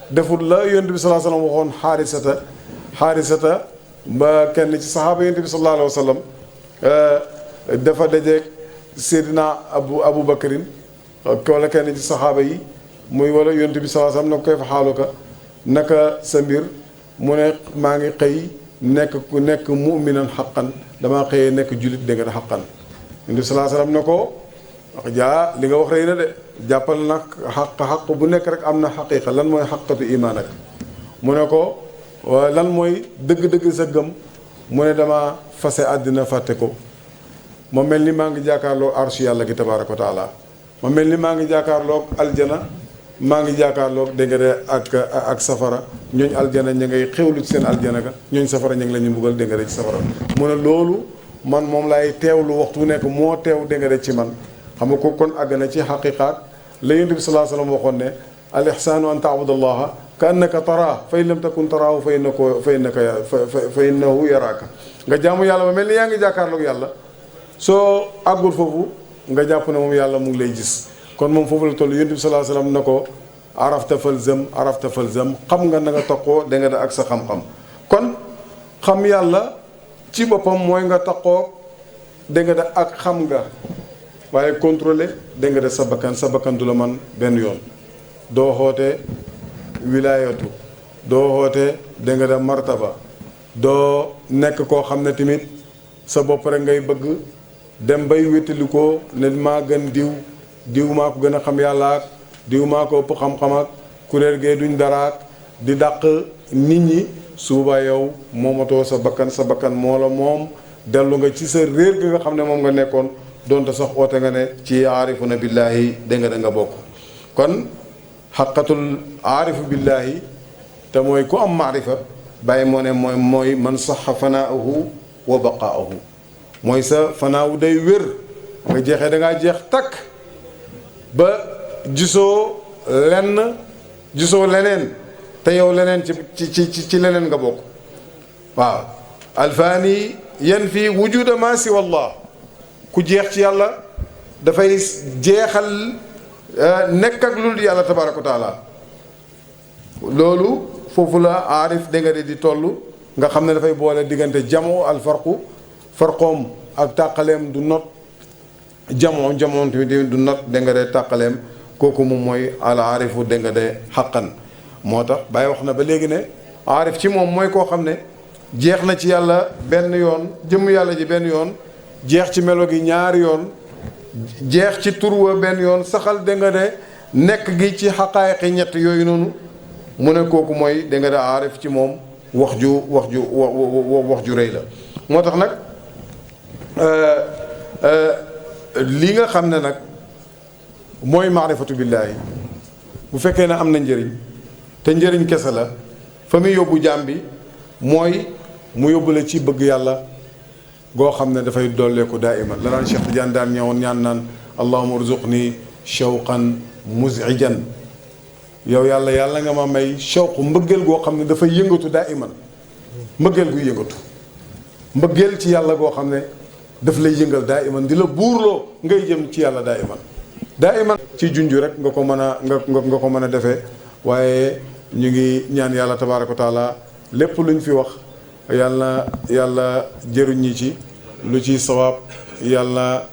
S4: defut la yonent bi sallallahu alayhi wa sallam waxoon xaarisata ba kenn ci saxaaba yonent bi sallallahu alayhi wa sallam dafa dajeeg Seydina Abu Bakrin wala kenn ci saxaaba yi muy wala yonent bi sallallahu alayhi wa sallam na koy fa xaaluka naka sa mbir mu ne maa ngi xëy nekk mu'minan xaqan damaa xëyee nekk jullit dégg nga xaqan yonent bi sallallahu alayhi wa sallam ne ko jaa li nga wax rëy na de jàppal nag xaq bu nekk rek am na xaqiiqa lan mooy xaqatu imaan ak mu ne ko lan mooy dëgg-dëgg sa gëm mu ne dama fase àddina fàtte ko ma mel ni maa ngi jàkkaarloo arsh yàlla gi tabaaraka wa taala ma mel ni maa ngi jàkkaarloog aljana maa ngi jàkkaarloog dégg nga de ak safara ñooñ aljana ña ngay xewlu ci seen aljana ga ñooñ safara ña ngi la ñu mbugal dégg nga de ci safara mu ne loolu man moom laay teewlu waxtu bu nekk moo teew dégg nga de ci man xam nga ko kon àgg na ci xaqiqaat la yonent bi sallallahu alayhi wa sallam waxoon ne al ihsaanu an taabuda allaha ka annaka taraa fa in lam takun taraahu fa innahu yaraaka nga jaamu yàlla ba mel ni yaa ngi jàkkaarloog yàlla soo àggul foofu nga jàpp ne moom yàlla mu ngi lay gis kon moom foofu la toll yonent bi sallallahu alayhi wa sallam na ko arafta falzam xam nga na nga taqoo da nga da ak sa xam-xam kon xam yàlla ci boppam mooy nga taqoo da nga da ak xam nga waaye contrôler da nga de sa bakkan du la man benn yoon doo xoote wilaayatu doo xoote da nga de martaba doo nekk koo xam ne tamit sa bopp rek ngay bëgg dem bay wéttali ko ne maa gën diw maa ko gën a xam yàlla ak diw maa ko ëpp xam-xam ak kuréel gee duñ daraak di dàq nit ñi suuba yow moomatoo sa bakkan moo la moom dellu nga ci sa réer gi nga xam ne moom nga nekkoon donte sax oote nga ne ci aarifuna billaahi da nga bokk kon xaqatul aarifu billaahi te mooy ku am maarifa bàyyi moo ne mooy man saxa fanaahu wa baqaahu mooy sa fanaawu day wér nga jeexee da ngaa jeex takk ba gisoo leneen te yow leneen ci leneen nga bokk waaw alfaani yan fii wujuda ma siwa Allah ku jeex ci yàlla dafay jeexal nekk ak lu dul yàlla tabaaraka wa taala loolu foofu la aarif da nga di toll nga xam ne dafay boole diggante jamoo al farqoom ak tàqaleem du not jamoom tamit du not da nga de tàqaleem kooku moom mooy al aarifu da nga de xaqan moo tax Baye wax na ba léegi ne aarif ci moom mooy koo xam ne jeex na ci yàlla benn yoon jëmm yàlla ji benn yoon jeex ci melo gi ñaari yoon jeex ci tur wa benn yoon saxal da nga de nekk gi ci xaqaayiqi ñett yooyu noonu mu ne kooku mooy da nga de aarif ci moom wax ju rëy la moo tax nag li nga xam ne nag mooy maarifatu billaahi bu fekkee ne am na njëriñ te njëriñ kese la fa muy yóbbu jaam bi mooy mu yóbbu la ci bëgg yàlla goo xam ne dafay dolleeku daa iman la naan Cheikh Tidiane daan ñëwoon ñaan naan allahumma urzuqni shawqan muzijan yow yàlla nga ma may shawq mbëggeel goo xam ne dafay yëngatu daa iman mbëggeel guy yëngatu mbëggeel ci yàlla goo xam ne daf lay yëngal daa iman di la buurloo ngay jëm ci yàlla daa iman ci junju rek nga ko mën a defee waaye ñu ngi ñaan yàlla tabaaraka wa taala lépp luñ fi wax yàlla jëriñ ñi ci lu ciy sawaab yàlla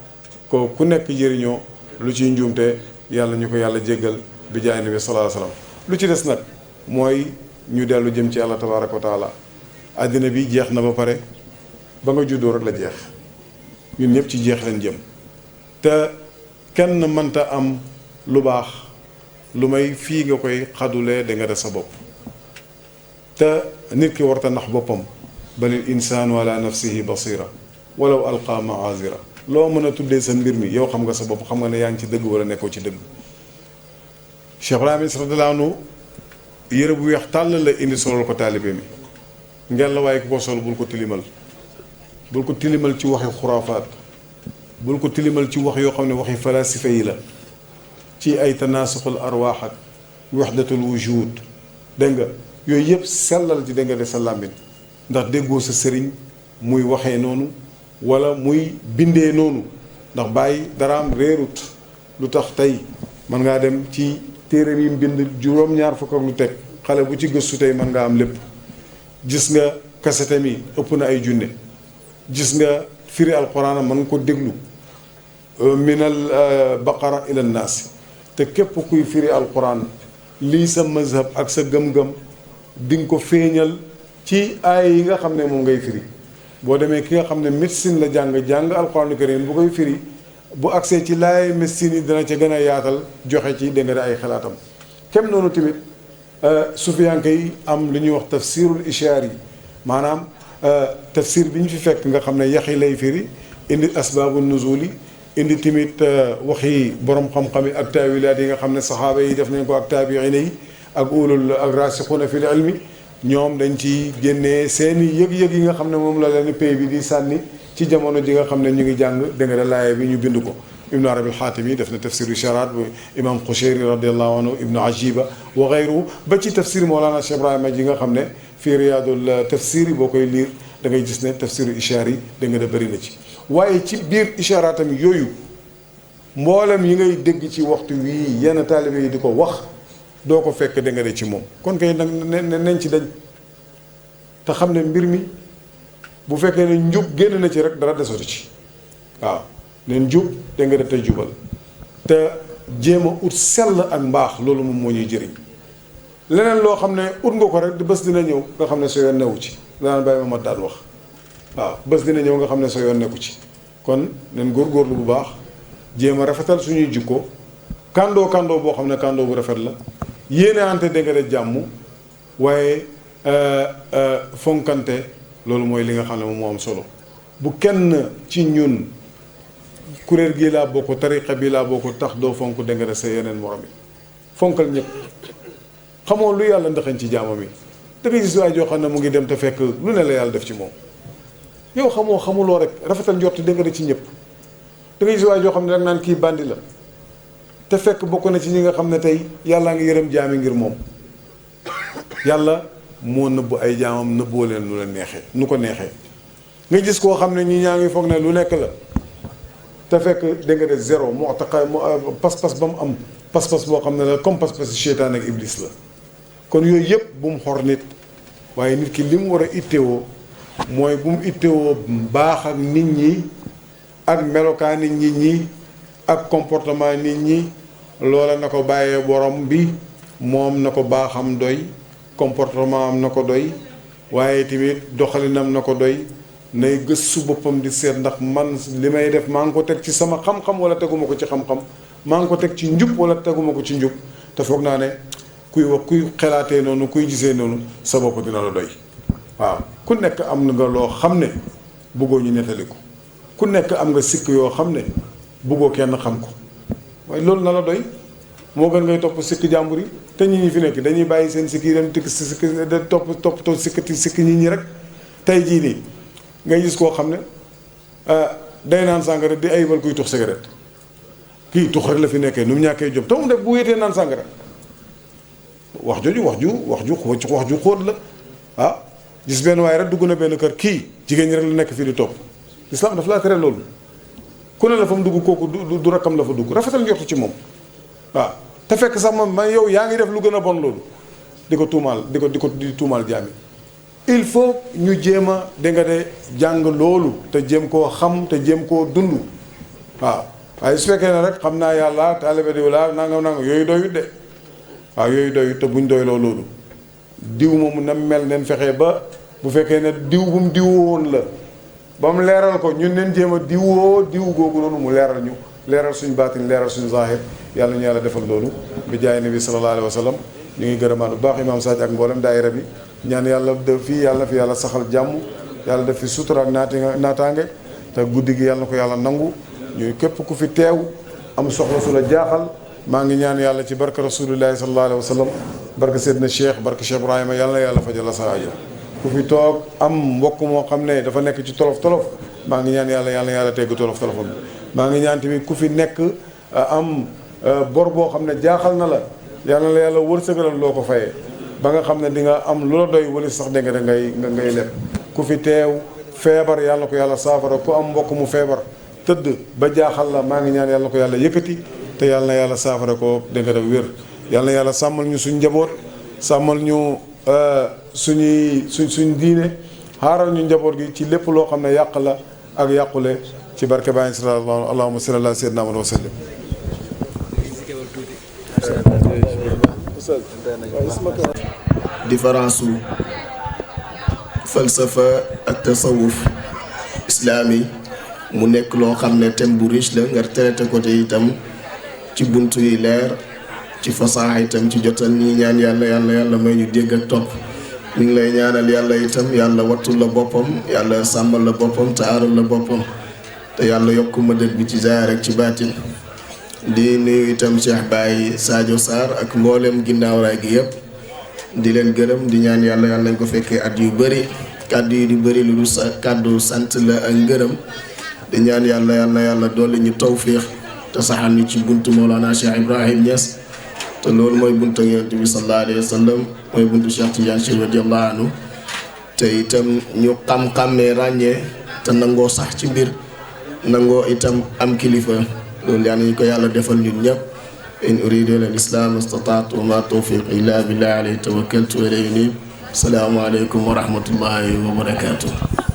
S4: ko ku nekk jëriñoo lu ciy njuumte yàlla ñu ko yàlla jéggal bi jaay nabi sallallahu alayhi wasallam lu ci des nag mooy ñu dellu jëm ci yàlla tabaaraka wa taala àddina bi jeex na ba pare ba nga juddoo rek la jeex ñun ñëpp ci jeex leen jëm te kenn mënta am lu baax lu may fii nga koy xadulee da nga def sa bopp te nit ki warta nax boppam balil insaanu ala nafsihi basira walaw alqa maazira loo mën a tuddee sa mbir mi yow xam nga sa bopp xam nga ne yaa ngi ci dëgg wala nekkoo ci dëgg Cheikh Ibrahima radiyallahu anhu yére bu weex tàll la indi solal ko taalibe mi ngel la waaye ku ko sol bul ko tilimal ci waxi xuraafaat bul ko tilimal ci wax yoo xam ne waxi falasifa yi la ci ay tanaasuxul arwaax ak waxdatul wujud dégg nga yooyu yëpp sellal ci dégg nga de sa làmbin ndax déggoo sa sëriñ muy waxee noonu wala muy bindee noonu ndax bàyyi daraam réerut lu tax tey mën ngaa dem ci téere yi mbind juróom-ñaar fukk ak lu teg xale bu ci gëstu tey mën nga am lépp gis nga kasete mi ëpp na ay junne gis nga firi alquran mën nga ko déglu minal baqara ila naas te képp kuy firi alquran lii sa mazhab ak sa gëm-gëm di nga ko feeñal ci aay yi nga xam ne moom ngay firi boo demee ki nga xam ne médecine la jàng alquran karim bu koy firi bu agsee ci laay médecine yi dana ca gën a yaatal joxe ci dégg nga ay xalaatam kem noonu tamit sufiyanke yi am lu ñuy wax tafsirul ishaar yi maanaam tafsir bi ñu fi fekk nga xam ne yaxi lay firi indi asbaabu nuzuli indi tamit waxi borom xam-xam yi ak taawilaat yi nga xam ne saxaaba yi def nañ ko ak taabiina yi ak ulul ak raasixuuna fil ilmi ñoom dañ ci génnee seeni yëg-yëg yi nga xam ne moom la leen pays bi di sànni ci jamono ji nga xam ne ñu ngi jàng dégg nga laaya bi ñu bind ko ibnu arabi alxaatimi def na tafsir isharaat bu imam Qushayri radiallahu anhu ibnu ajiba wa gayru ba ci tafsir Mawlana Cheikh Ibrahima ji nga xam ne fii riyaadul tafsir yi boo koy liir da ngay gis ne tafsiru ishaar yi da nga da bëri na ci waaye ci biir ishaaraatam yooyu mboolem yi ngay dégg ci waxtu wii yenn taalibe yi di ko wax doo ko fekk da nga de ci moom kon kay nag nañ ci dañ te xam ne mbir mi bu fekkee ne njub génn na ci rek dara desatu ci waaw leen njub da nga def tey jubal te jéem a ut sell ak mbaax loolu moom moo ñuy jëriñ leneen loo xam ne ut nga ko rek di bés dina ñëw nga xam ne sa yoon newu ci daan bàyyi ma daan wax waaw bés dina ñëw nga xam ne sa yoon nekku ci kon nen góorgóorlu bu baax jéem a rafetal suñuy jikko kandoo boo xam ne kandoo bu rafet la yéene ante da nga de jàmm waaye fonkante loolu mooy li nga xam ne moom moo am solo bu kenn ci ñun kuréel gii laa bokk tariqa bi laa bokk tax doo fonk da nga de sa yeneen morom yi fonkal ñëpp xamoo lu yàlla ndaxañ ci jaamam yi da ngay gis waay joo xam ne mu ngi dem te fekk lu ne la yàlla def ci moom yow xamuloo rek rafetal njort dégg nga ci ñëpp da ngay gis waay joo xam ne rek naan kii bandi la te fekk bokk na ci ñi nga xam ne tey yàllaa ngi yërëm jaami ngir moom yàlla moo nëbb ay jaamam nëbboo leen lu la neexee nu ko neexee nga gis koo xam ne ñi ñaa ngi foog ne lu nekk la te fekk dégg nga de zéro moo tax pas-pas ba mu am pas-pas boo xam ne la comme pas-pas seytaan ak iblis la kon yooyu yëpp bu mu xor nit waaye nit ki li mu war a ittewoo mooy bu mu ittewoo baax ak nit ñi ak melokaani nit ñi ak comportement nit ñi loola na ko bàyyee borom bi moom na ko baaxam doy comportement am na ko doy waaye tamit doxalinam na ko doy nay gëstu boppam di seet ndax man li may def maa ngi ko teg ci sama xam-xam wala teguma ko ci xam-xam maa ngi ko teg ci njub wala teguma ko ci njub te foog naa ne kuy wax kuy xelaatee noonu kuy gisee noonu sa bopp dina la doy waaw ku nekk am nga loo xam ne bëggoo ñu nettali ko ku nekk am nga sikk yoo xam ne bëggoo kenn xam ko waaye loolu na la doy moo gën ngay topp sikk jàmbur yi te ñi fi nekk dañuy bàyyi seen sikk yi dem tikk si sikk topp sikk nit ñi rek tey jii nii ngay gis koo xam ne day naan sàngara di ayibal kuy tux cigarette kii tux rek la fi nekkee nu mu ñàkkee jom te mu def bu wéetee naan sàngara wax ju xóot la ah gis benn waaye rek dugg na benn kër kii jigéen ñi rek la nekk fii di topp islam daf laa tere loolu ku ne la fa mu dugg kooku du rakkam la fa dugg rafetal njortu ci moom waaw te fekk sax man yow yaa ngi def lu gën a bon loolu di ko tuumaal di tuumaal jaami il faut ñu jéem a dégg nga de jàng loolu te jéem koo xam te jéem koo dund waaw waaye su fekkee ne rek xam naa yàlla taalibe diw laa nanga yooyu doyut de waaw yooyu doyut te buñ doyloo loolu diw moomu na mel neen fexe ba bu fekkee ne diw bu mu diwoon la ba mu leeral ko ñun neen jéem a diw googu noonu mu leeral ñu leeral suñu baatin leeral suñu zahir yàlla ñu yàlla defal loolu bi jaay nabi sallallahu alayhi wa sallam ñu ngi gërëmaat bu baax imaam Sadji ak mboolem daayira bi ñaan yàlla def fii yàlla fi yàlla saxal jàmm yàlla def fi sutura ak naataange te guddi gi yàlla na ko yàlla nangu ñu képp ku fi teew am soxla su la jaaxal maa ngi ñaan yàlla ci barka rasulillahi sallallahu alayhi wa sallam barka Seydina Cheikh barka Cheikh Ibrahima yàlla na yàlla fajal la sa aajo ku fi toog am mbokk moo xam ne dafa nekk ci tolof maa ngi ñaan yàlla tegg tolof am maa ngi ñaan tamit ku fi nekk am bor boo xam ne jaaxal na la yàlla wërsëgalal loo ko fayee ba nga xam ne di nga am lu la doy wala sax dégg nga ngay leb ku fi teew feebar yàlla ko yàlla saafara ku am mbokk mu feebar tëdd ba jaaxal la maa ngi ñaan yàlla ko yàlla yëkkati te yàlla saafara ko dégg nga wér yàlla sàmmal ñu suñ njaboot sàmmal ñu suñ diine xaaral ñu njaboot gi ci lépp loo xam ne yàq la ak yàqule ci barke Baay sallallahu allahumma salli ala sayyidina Muhammad wa sallim
S2: différence su falsafa ak tasawuf islaami mu nekk loo xam ne thème bu riche la nga traité ko te itam ci buntu yi leer ci fasaaxa itam ci jotal ñi ñaan yàlla may ñu dégg ak topp ñu ngi lay ñaanal yàlla itam yàlla wattul la boppam yàlla sàmmal la boppam te aaral la boppam te yàlla yokk mëdët bi ci zaahir ak ci baatin di nuyu itam Cheikh Baye Sadio Sarr ak mboolem ginnaaw raay gi yëpp di leen gërëm di ñaan yàlla nañ ko fekkee at yu bëri kàddu yi di bëri lu sa kàddu sant la ak ngërëm di ñaan yàlla dolli ñu tawfiix te saxal ñu ci buntu Mawlana Cheikh Ibrahim Niass te loolu mooy buntu Yonent bi sallallahu alayhi wa sallam mooy buntu Cheikh Tidiane Chérif radiyallahu anhu te itam ñu xam-xammee ràññee te nangoo sax ci mbir nangoo itam am kilifa loolu yàlla ñu ko yàlla defal ñun ñëpp in uridu illa al-islam istataatu wa ma tawfiq illa billah alayhi tawakkaltu wa ilayhi unib. Assalamu alaykum wa rahmatullahi wa barakatuh.